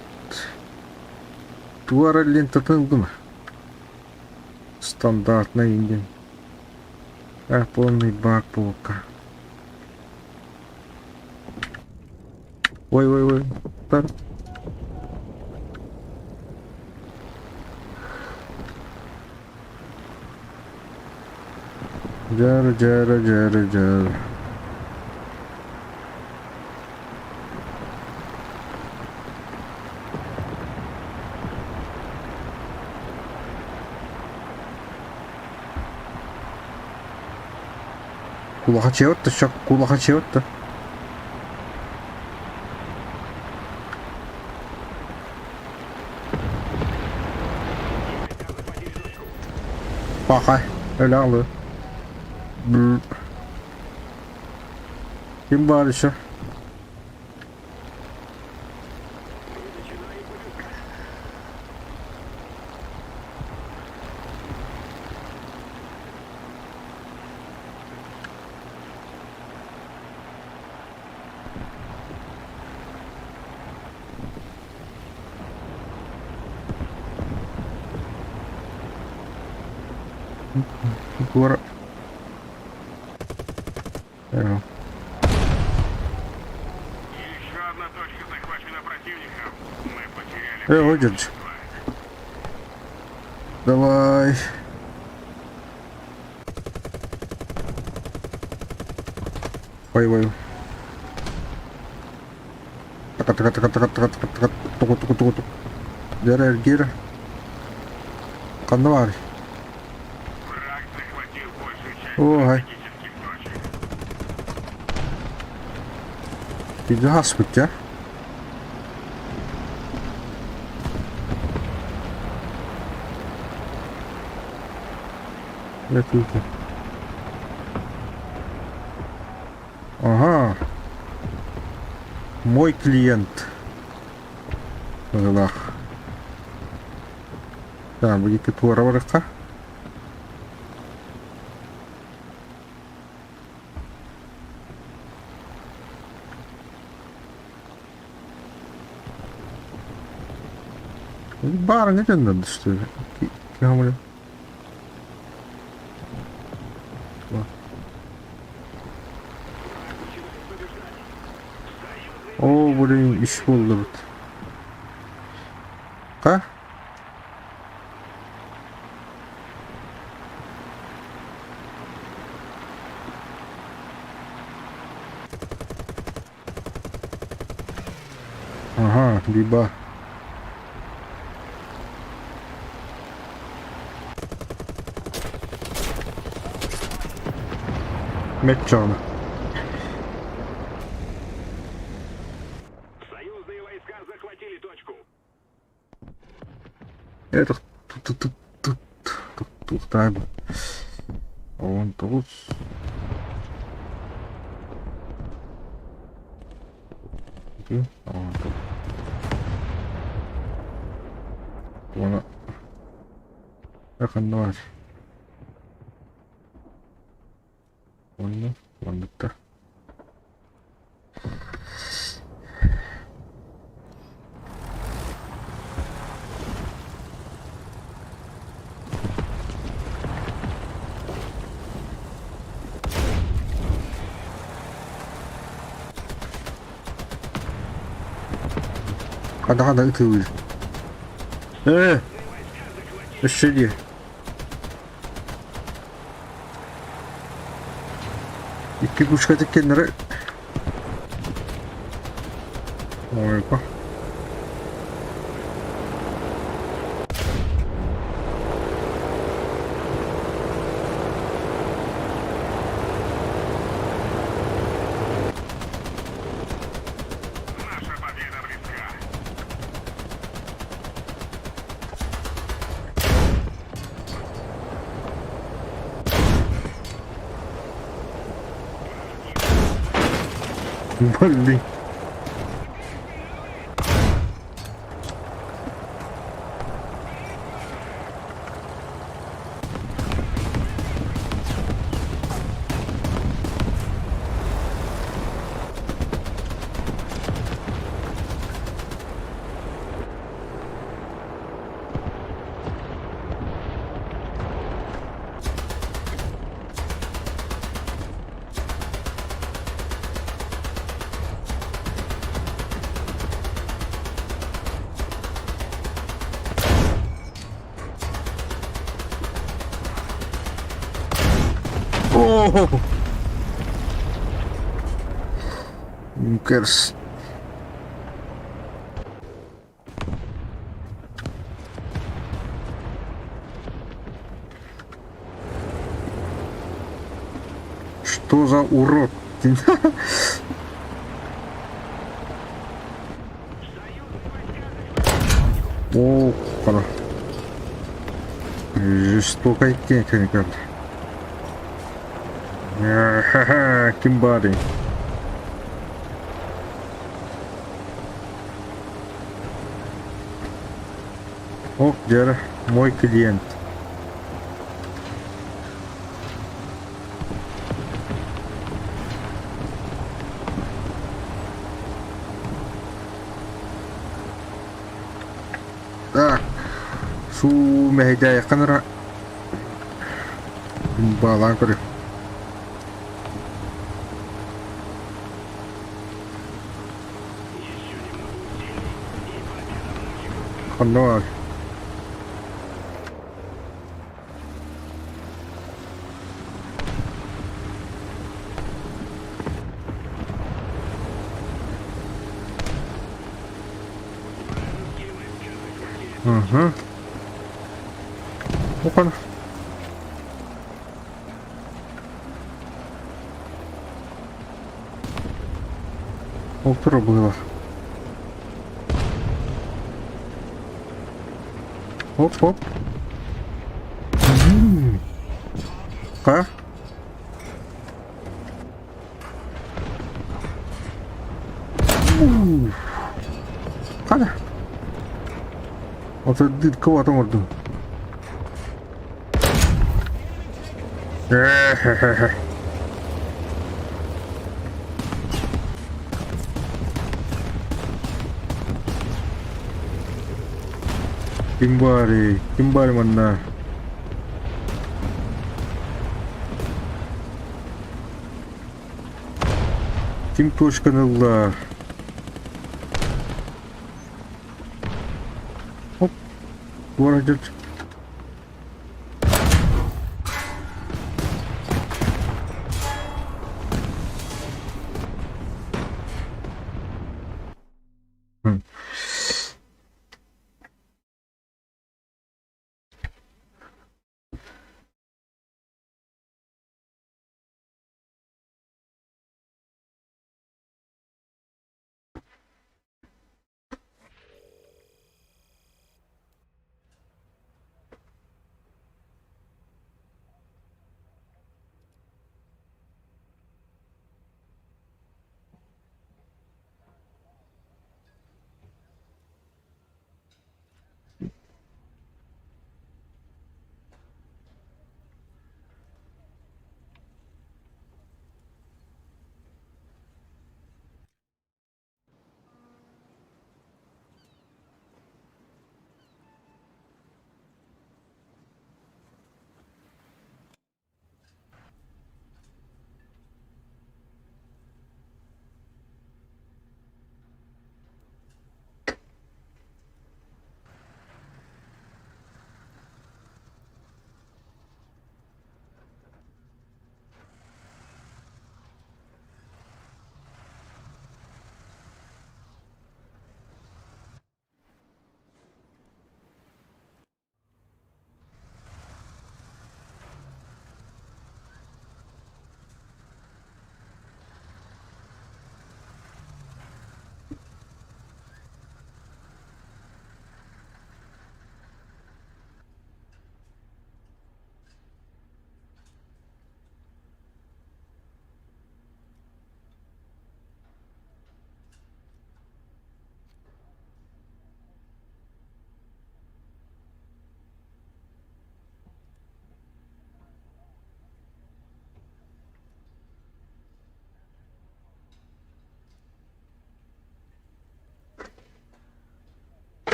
Туара лентатын гына. Стандартный индин. А, полный бак полка. Ой, ой, ой. Тар. Дьэ, дьэ, дьэ, дьэ. Кулахачыат да, кулахачыат да. Пахай, өлө Ким баар еще? Город. Еще одна точка захвачена противником. Мы потеряли Выдержи. Давай. Ой, ой. Така, така, така, така, така, така, така, тугу, тугу, тугу, тугу. Дьэ, эргиир. Ханна баарый? Враг захватил большую часть Ой. стратегических точек. Биирдэ хаспыт дьэ. Это Ага. Мой клиент. Быһыылаах. Так, бу диэки туора барыахха. Баарыҥа төннөрдө что ли? Оо, блин, ис буоллубут. Ха? Ага, либо Мэтчоно. Союзные войска захватили точку. Это тут тут тут тут тут тут Он тут. Уонна ханна баар? Уонна манныкта. Ханна-ханна ытыыбыт. Ээ, өссө дии. Икки пушка тиккэннэрэ Ойко. Наша победа близка. Блин. О! Юнкерс. Что за урод? О, хара. Жестокая техника. Ха-ха, Кимбари. Ох, дьэ, мой клиент. Так, суу мэһэйдээйэххин эрэ баалаан көрү. Ханна баар? Угу. Опа. Ол было. Оп-оп. Ха? Хана? Отурдуут кыбат оҥордум. Ким баарый? Ким баар манна? Ким точканы ылла? Оп. Буора дьөрт.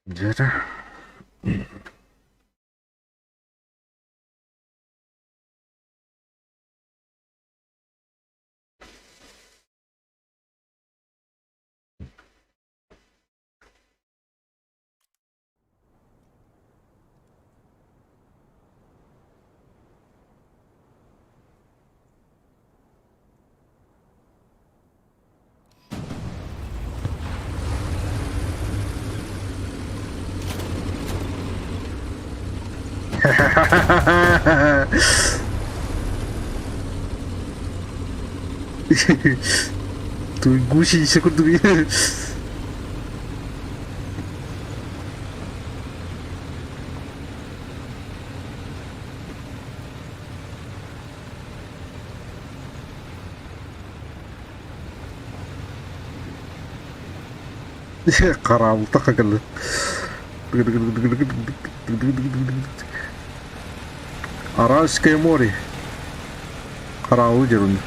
Дьэ Гусеница курдук. Хараабылта хагылы. Аральское море. Хараабыл дьерун.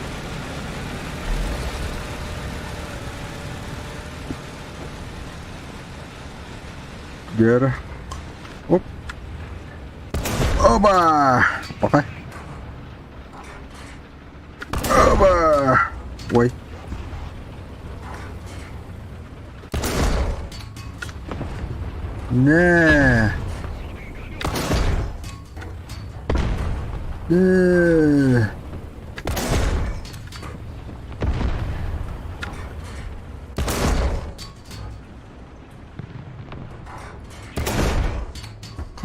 Дьөрө. Оп. Оба! Пока. Оба! Ой. Нэ. Нэ.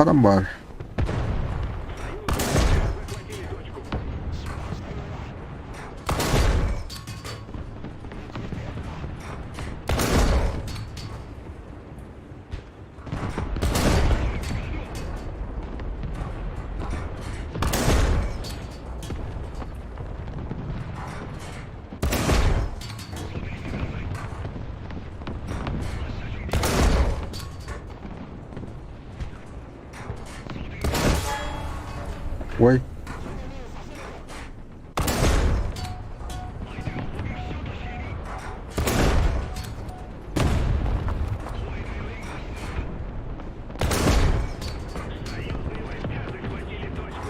Ханан баар? Ой.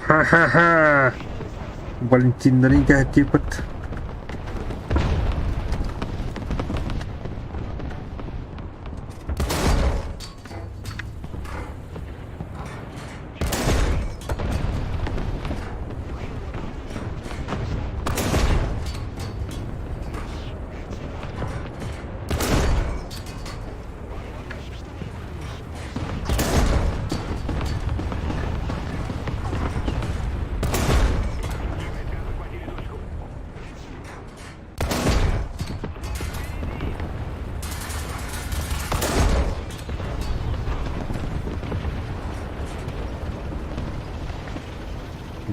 Ха-ха-ха! Валентиннарын кэһэтииппит.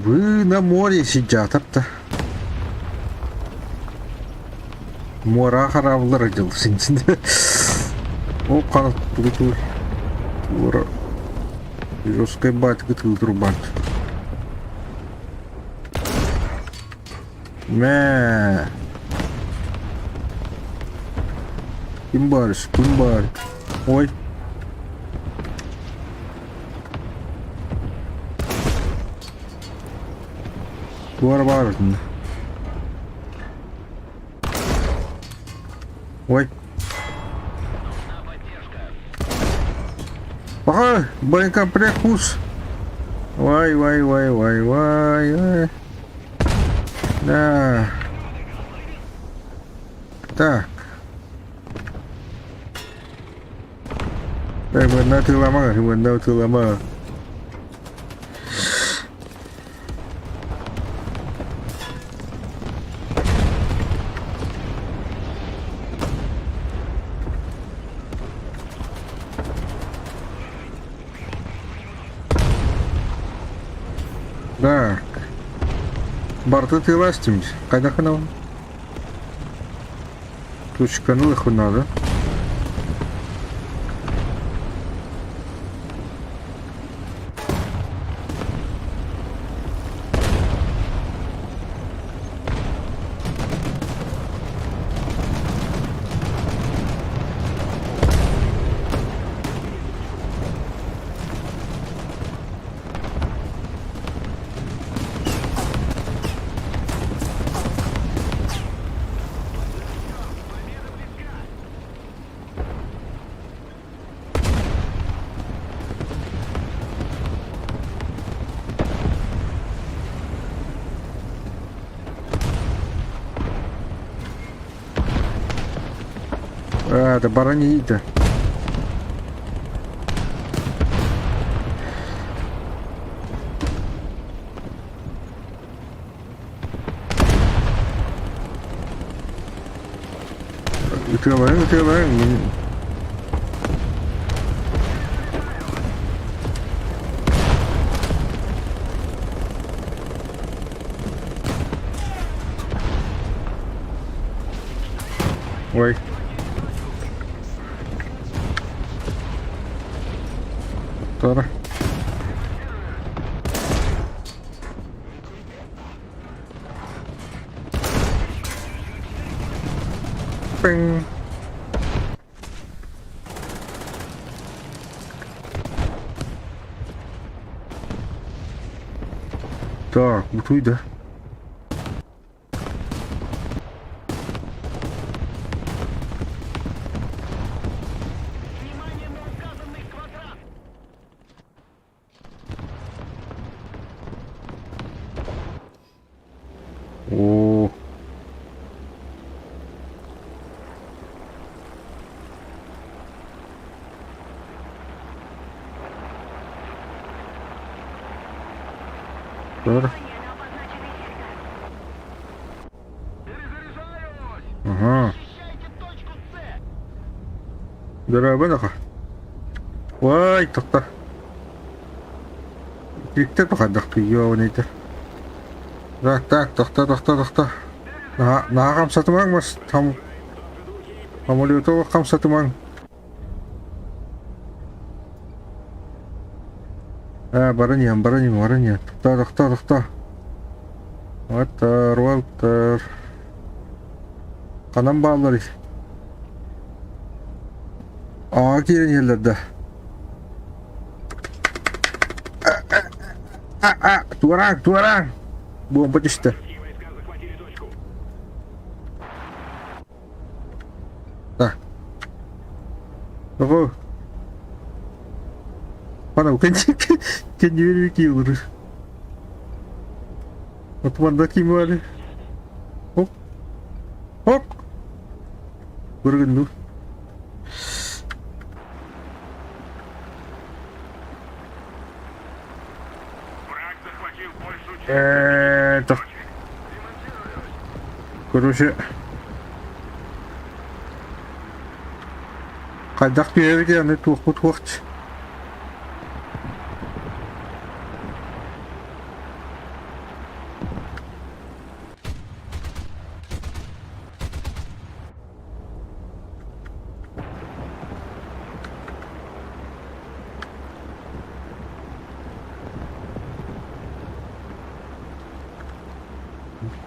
Вы на море сидят да. Муора хараабылар дьыл син. Ол хана тугу Муора жесткой батька тылдырбат. Мэ. Ким бар, ким бар? Ой. Туора баар Ой. Ага, боекомплект кус. Вай, вай, вай, вай, вай, вай. Да. Так. Манна тылама, манна тылама. Так. Барыта тыылаастым Хайдах гынабын? Точканы ылыахпын наада. Аа, да баран иһиитэ. Ытыалаһыҥ, ытыалаһыҥ, мин Ой. Тора. Пинг. Так, бутуй да. Оо. Тохтоор. Аһаа. Дорообо наха. Уай, тохтоо. Итириктэр бахардахтыы ёонайдар. Так, так, тохтоо, тохтоо, тохтоо. Наһаа, наһаа хамсатымаҥ мас там самолету хамсатымаҥ. Ээ, баран иһэн, баран иһэн, баран иһэн. Тохтоо, тохтоо, тохтоо. Уоттар, уоттар. Ханан баалларый? Аа, киирэн иһэллэр да. Туораҥ, туораҥ! Буомба түстэ. Так. Ого. Пана, кэннибэр киилыр. Отманда ким бар? Хоп. Хоп. Көргүн Это... Короче... Хайдах түһэбит аны туохпут хуохч.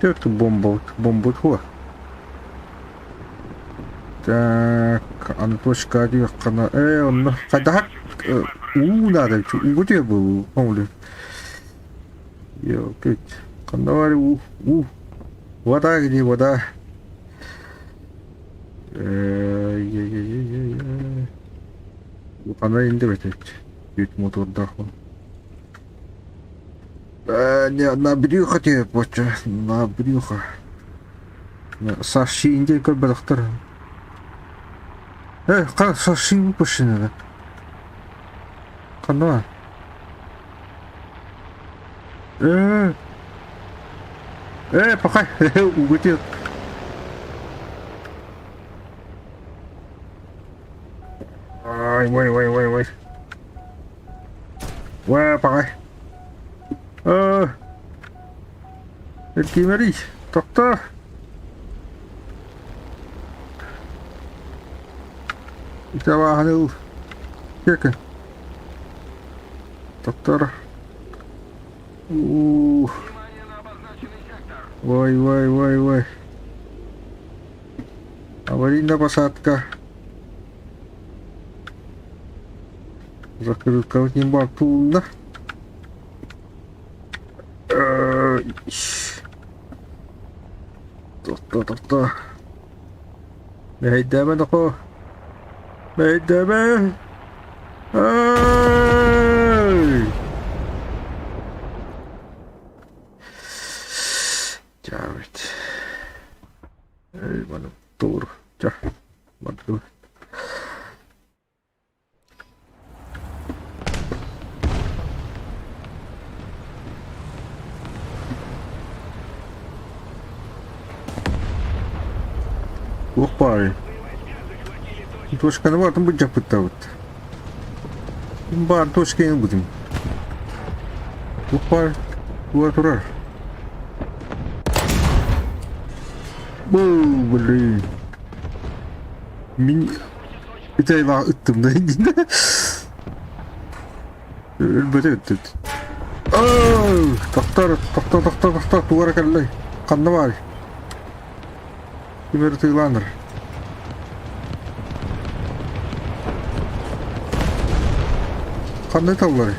Төрт бомба, бомба туох. Так, аны точка диэххэ ээ онно хайдах уу наада уу диэ был оҥлу Ёпить. Ханна баар уу уу вода где вода Ханна инде бэтэ Үт мотордаах Не, на брюхо тебе поча, на брюхо. Саши инде көрбөтөхтөр. Э, Саши выпущена. Ханна? Э, э, пока угутет. Ой, ой, ой, ой, ой. Уэ, паҕай. Э, Эркиимэрий, тохтоо. Итабааһын ыл. Кэкэ. Тохтоор. Ух. Ой, ой, ой, ой. Аварийная посадка. Закрылка не батулна. Тохто, тохто. Мэһэйдээмэ, нохоо. Мэһэйдээмэ. Ай! Чаабыт. Эй, маны тур. Ча. Бардыбыт. Туох баарый? Точканы баатын былдьаппыттабыт. Ким баар точканы ылбытым. Туох баар? Туора турар. Бу, блин. Мин ити айылаах ыттым да иннинэ. Өлбөтө ыттыт. Тохтор, тохтор, тохтор, тохтор, тугара кэллэй. Ханна баарый? Ким эрэ тыылаанар. Ханна ыталларый?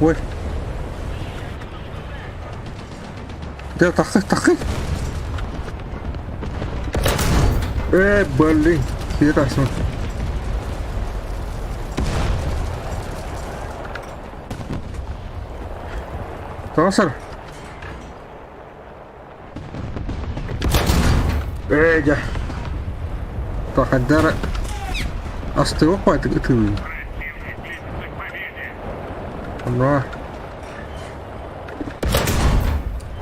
Ой. Дьэ, тахсый, тахсый! Э, блин, киһи тахсыбыт. Тоҕо Ээ, дьэ. Тахайдара астыга хватит ытыыбын. Онно.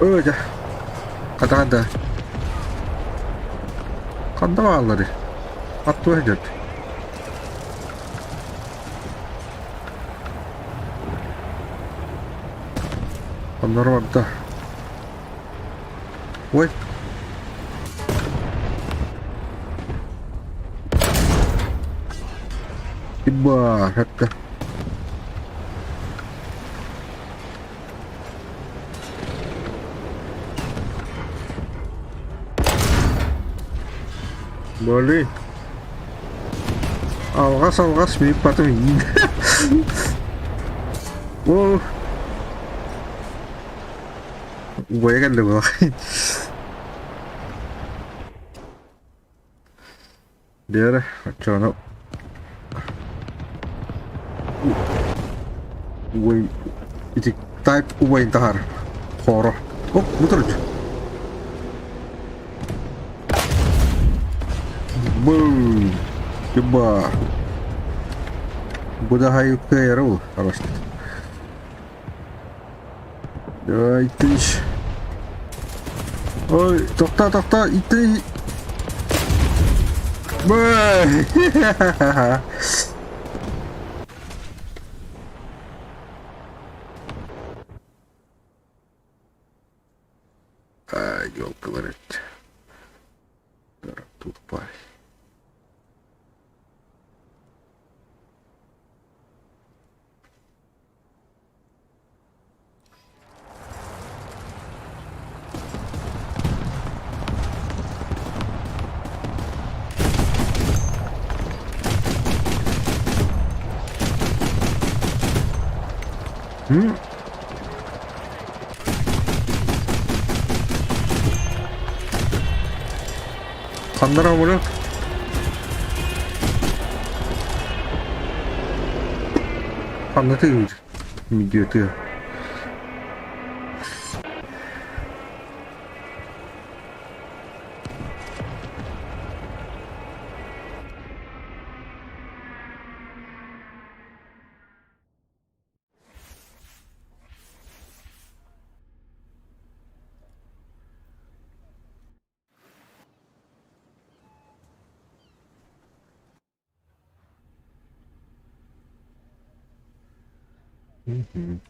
Өө дьэ, хатаҕа да. Ханна баалларый? Аттыга сылдьар. Ханнара барда? Ой. Ибба, хатта. Блин. Алҕас алҕас мин потом О. Убайа кэллэ буолах. Диэри оччоҕуна убай ити тайп убайын таһаар хоро. Оп, бутурут. Бу. Тиба. Бу да кыайара ол арасты. Давай, итиш. Ой, тохта, тохта, ити. Бэй! Ёлкалар Тут парень. М? Ханнара омуру? Ханна тыыр? Видео Мгм.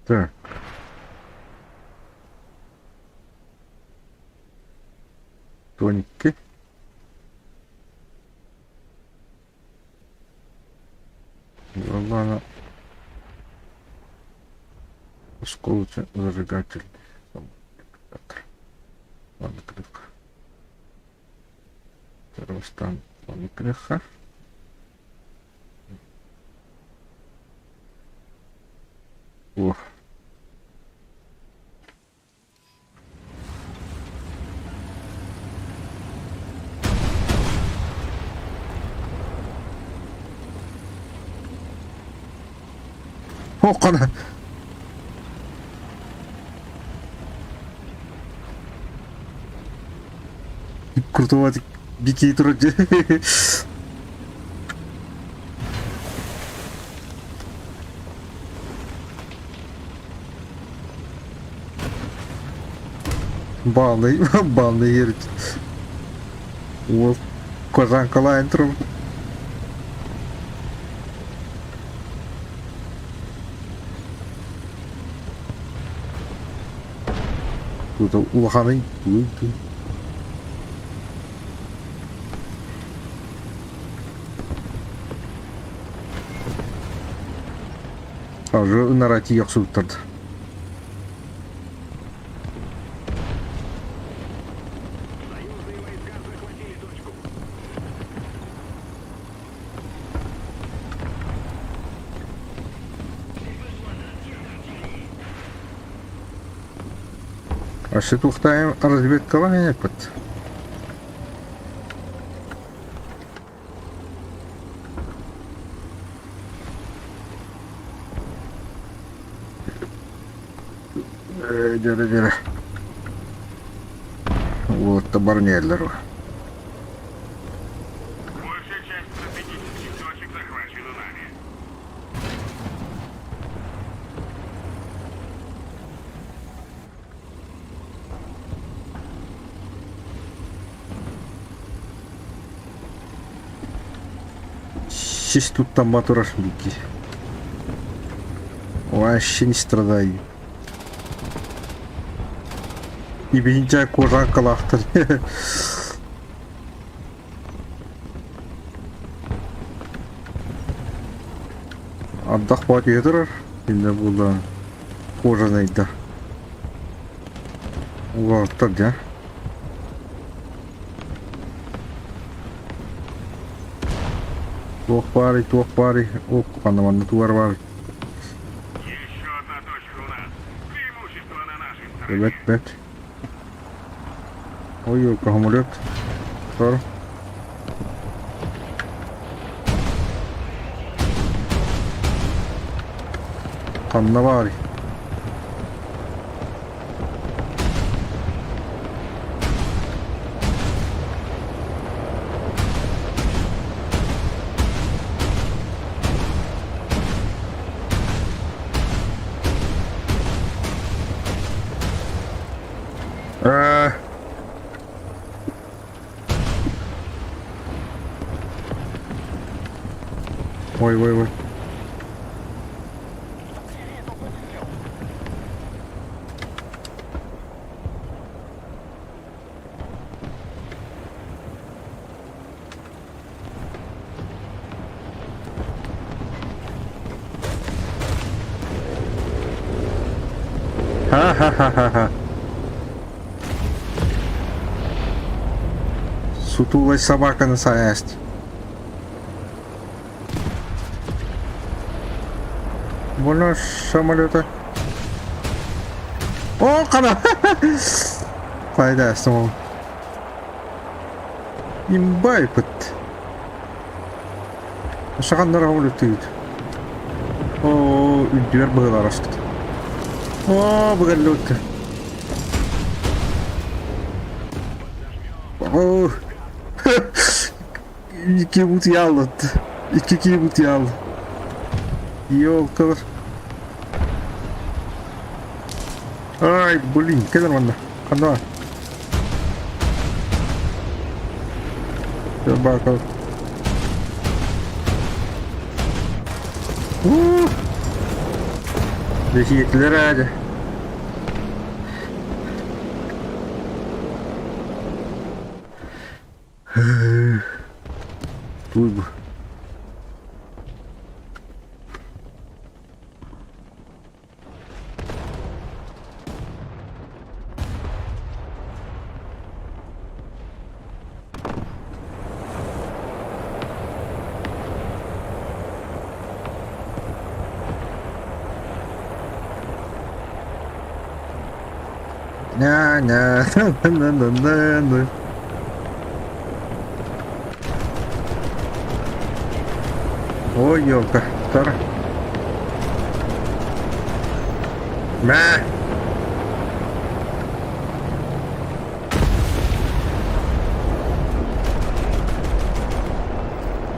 Так. Тоники. Главное осколочно зажигательный. Ладно, крыха. Первостан крыха. О. Хоххана. Крутоватый бикей турар Баалый, баалый ерит. Уол кожанкалаан турар. Тут улаханын Уже ынара тиийэ охсубуттар. Өссө туохтаайым разведкалаан эппит. Дөрө дөрө. Уолаттар баран иһэллэр. Большая часть стратегических точек захвачена нами. Сис туттамма турар бики. Вообще не страдаю. Ибинча кожанкалаахтар. Ардах баатыйа турар. Иннэ буолла кожанайда. Улааттар дьэ. Туох баарый, туох баарый, ол ханна манна тугар баарый. Еще одна точка у нас. Преимущество на нашей стороне. Бэт, бэт. Ой, самолет. Тор. Ханна баарый. Э, Ой, ой, ой. Ха-ха-ха-ха-ха. Сутулая собака на саясть. Больно самолета. О, қара! Қайда ол? Имбай бит. Шағандар өлтүйді. О, үрдүгэр быһыылар аспыт. О, быгаллы өттө. О, Икки бут яллат. Икки киһи бут ялла. Ёлкалар. Ай, блин, кэлэр манна. Ханна? Бакал. Дьэ сиэтилэр ээ дьэ. Туй бу. Ня-ня, на-на-на-на. Ой, елка, тар. Мэ!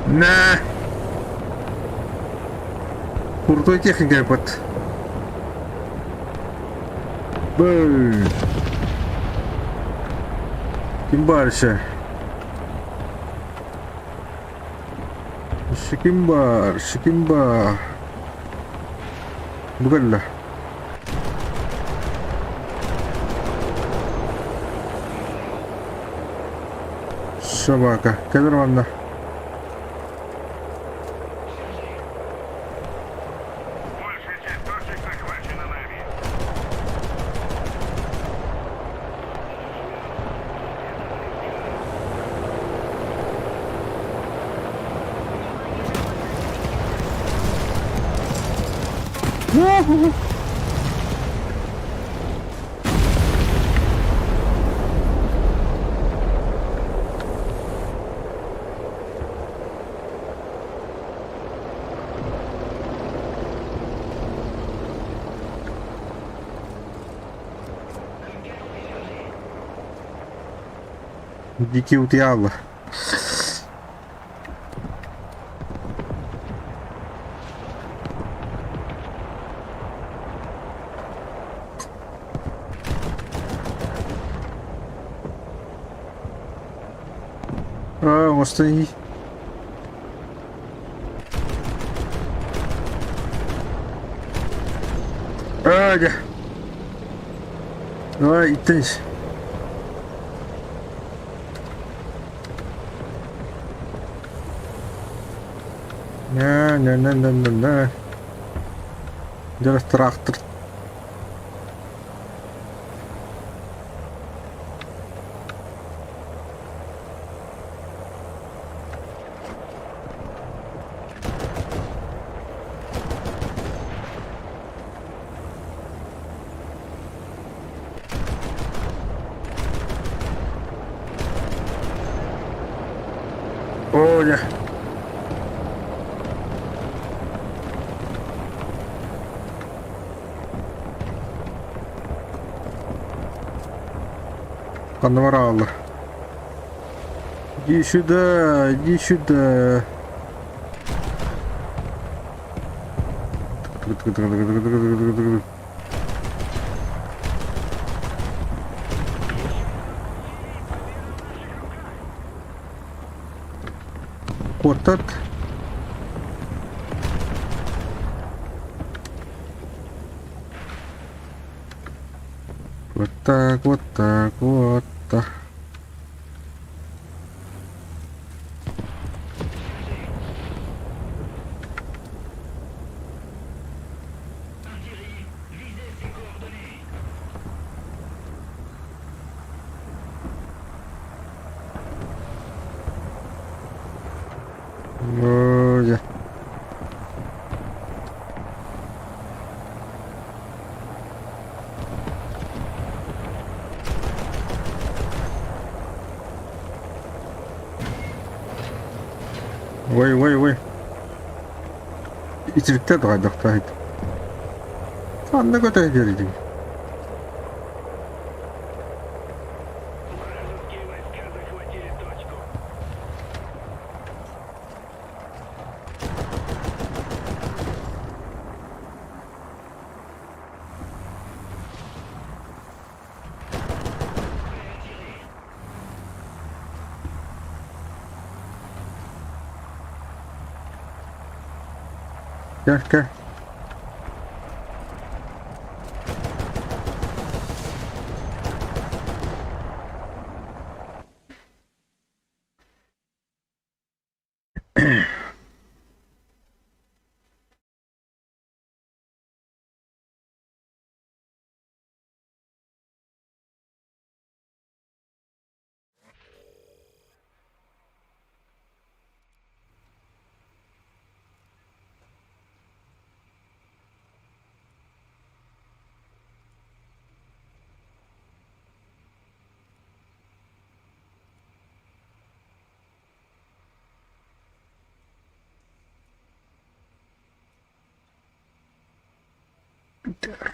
Мэ! Крутой техника под. Бэй! Ким баар еще? Өссө ким баар? Өссө ким баар? Бу кэллэ. Собака. Кэлэр манна. Большая часть точек захвачена нами. Дикий утуйаллар. Аа, оҥостон Аа, дьэ. Давай, иттэн ис. На-на-на-на-на-на. Дьэ, трактор. Оо, дьэ. Ханна барааллар? Иди сюда, иди сюда. Куоттат. Вот так, вот так, вот так. Оо, дьэ. Ой, ой, ой. Итирикте дуҕайдахтаахыт. Ханна көтө диэрдиҥ? Вражеские войска захватили точку. Кэ, кэ. Юпитер.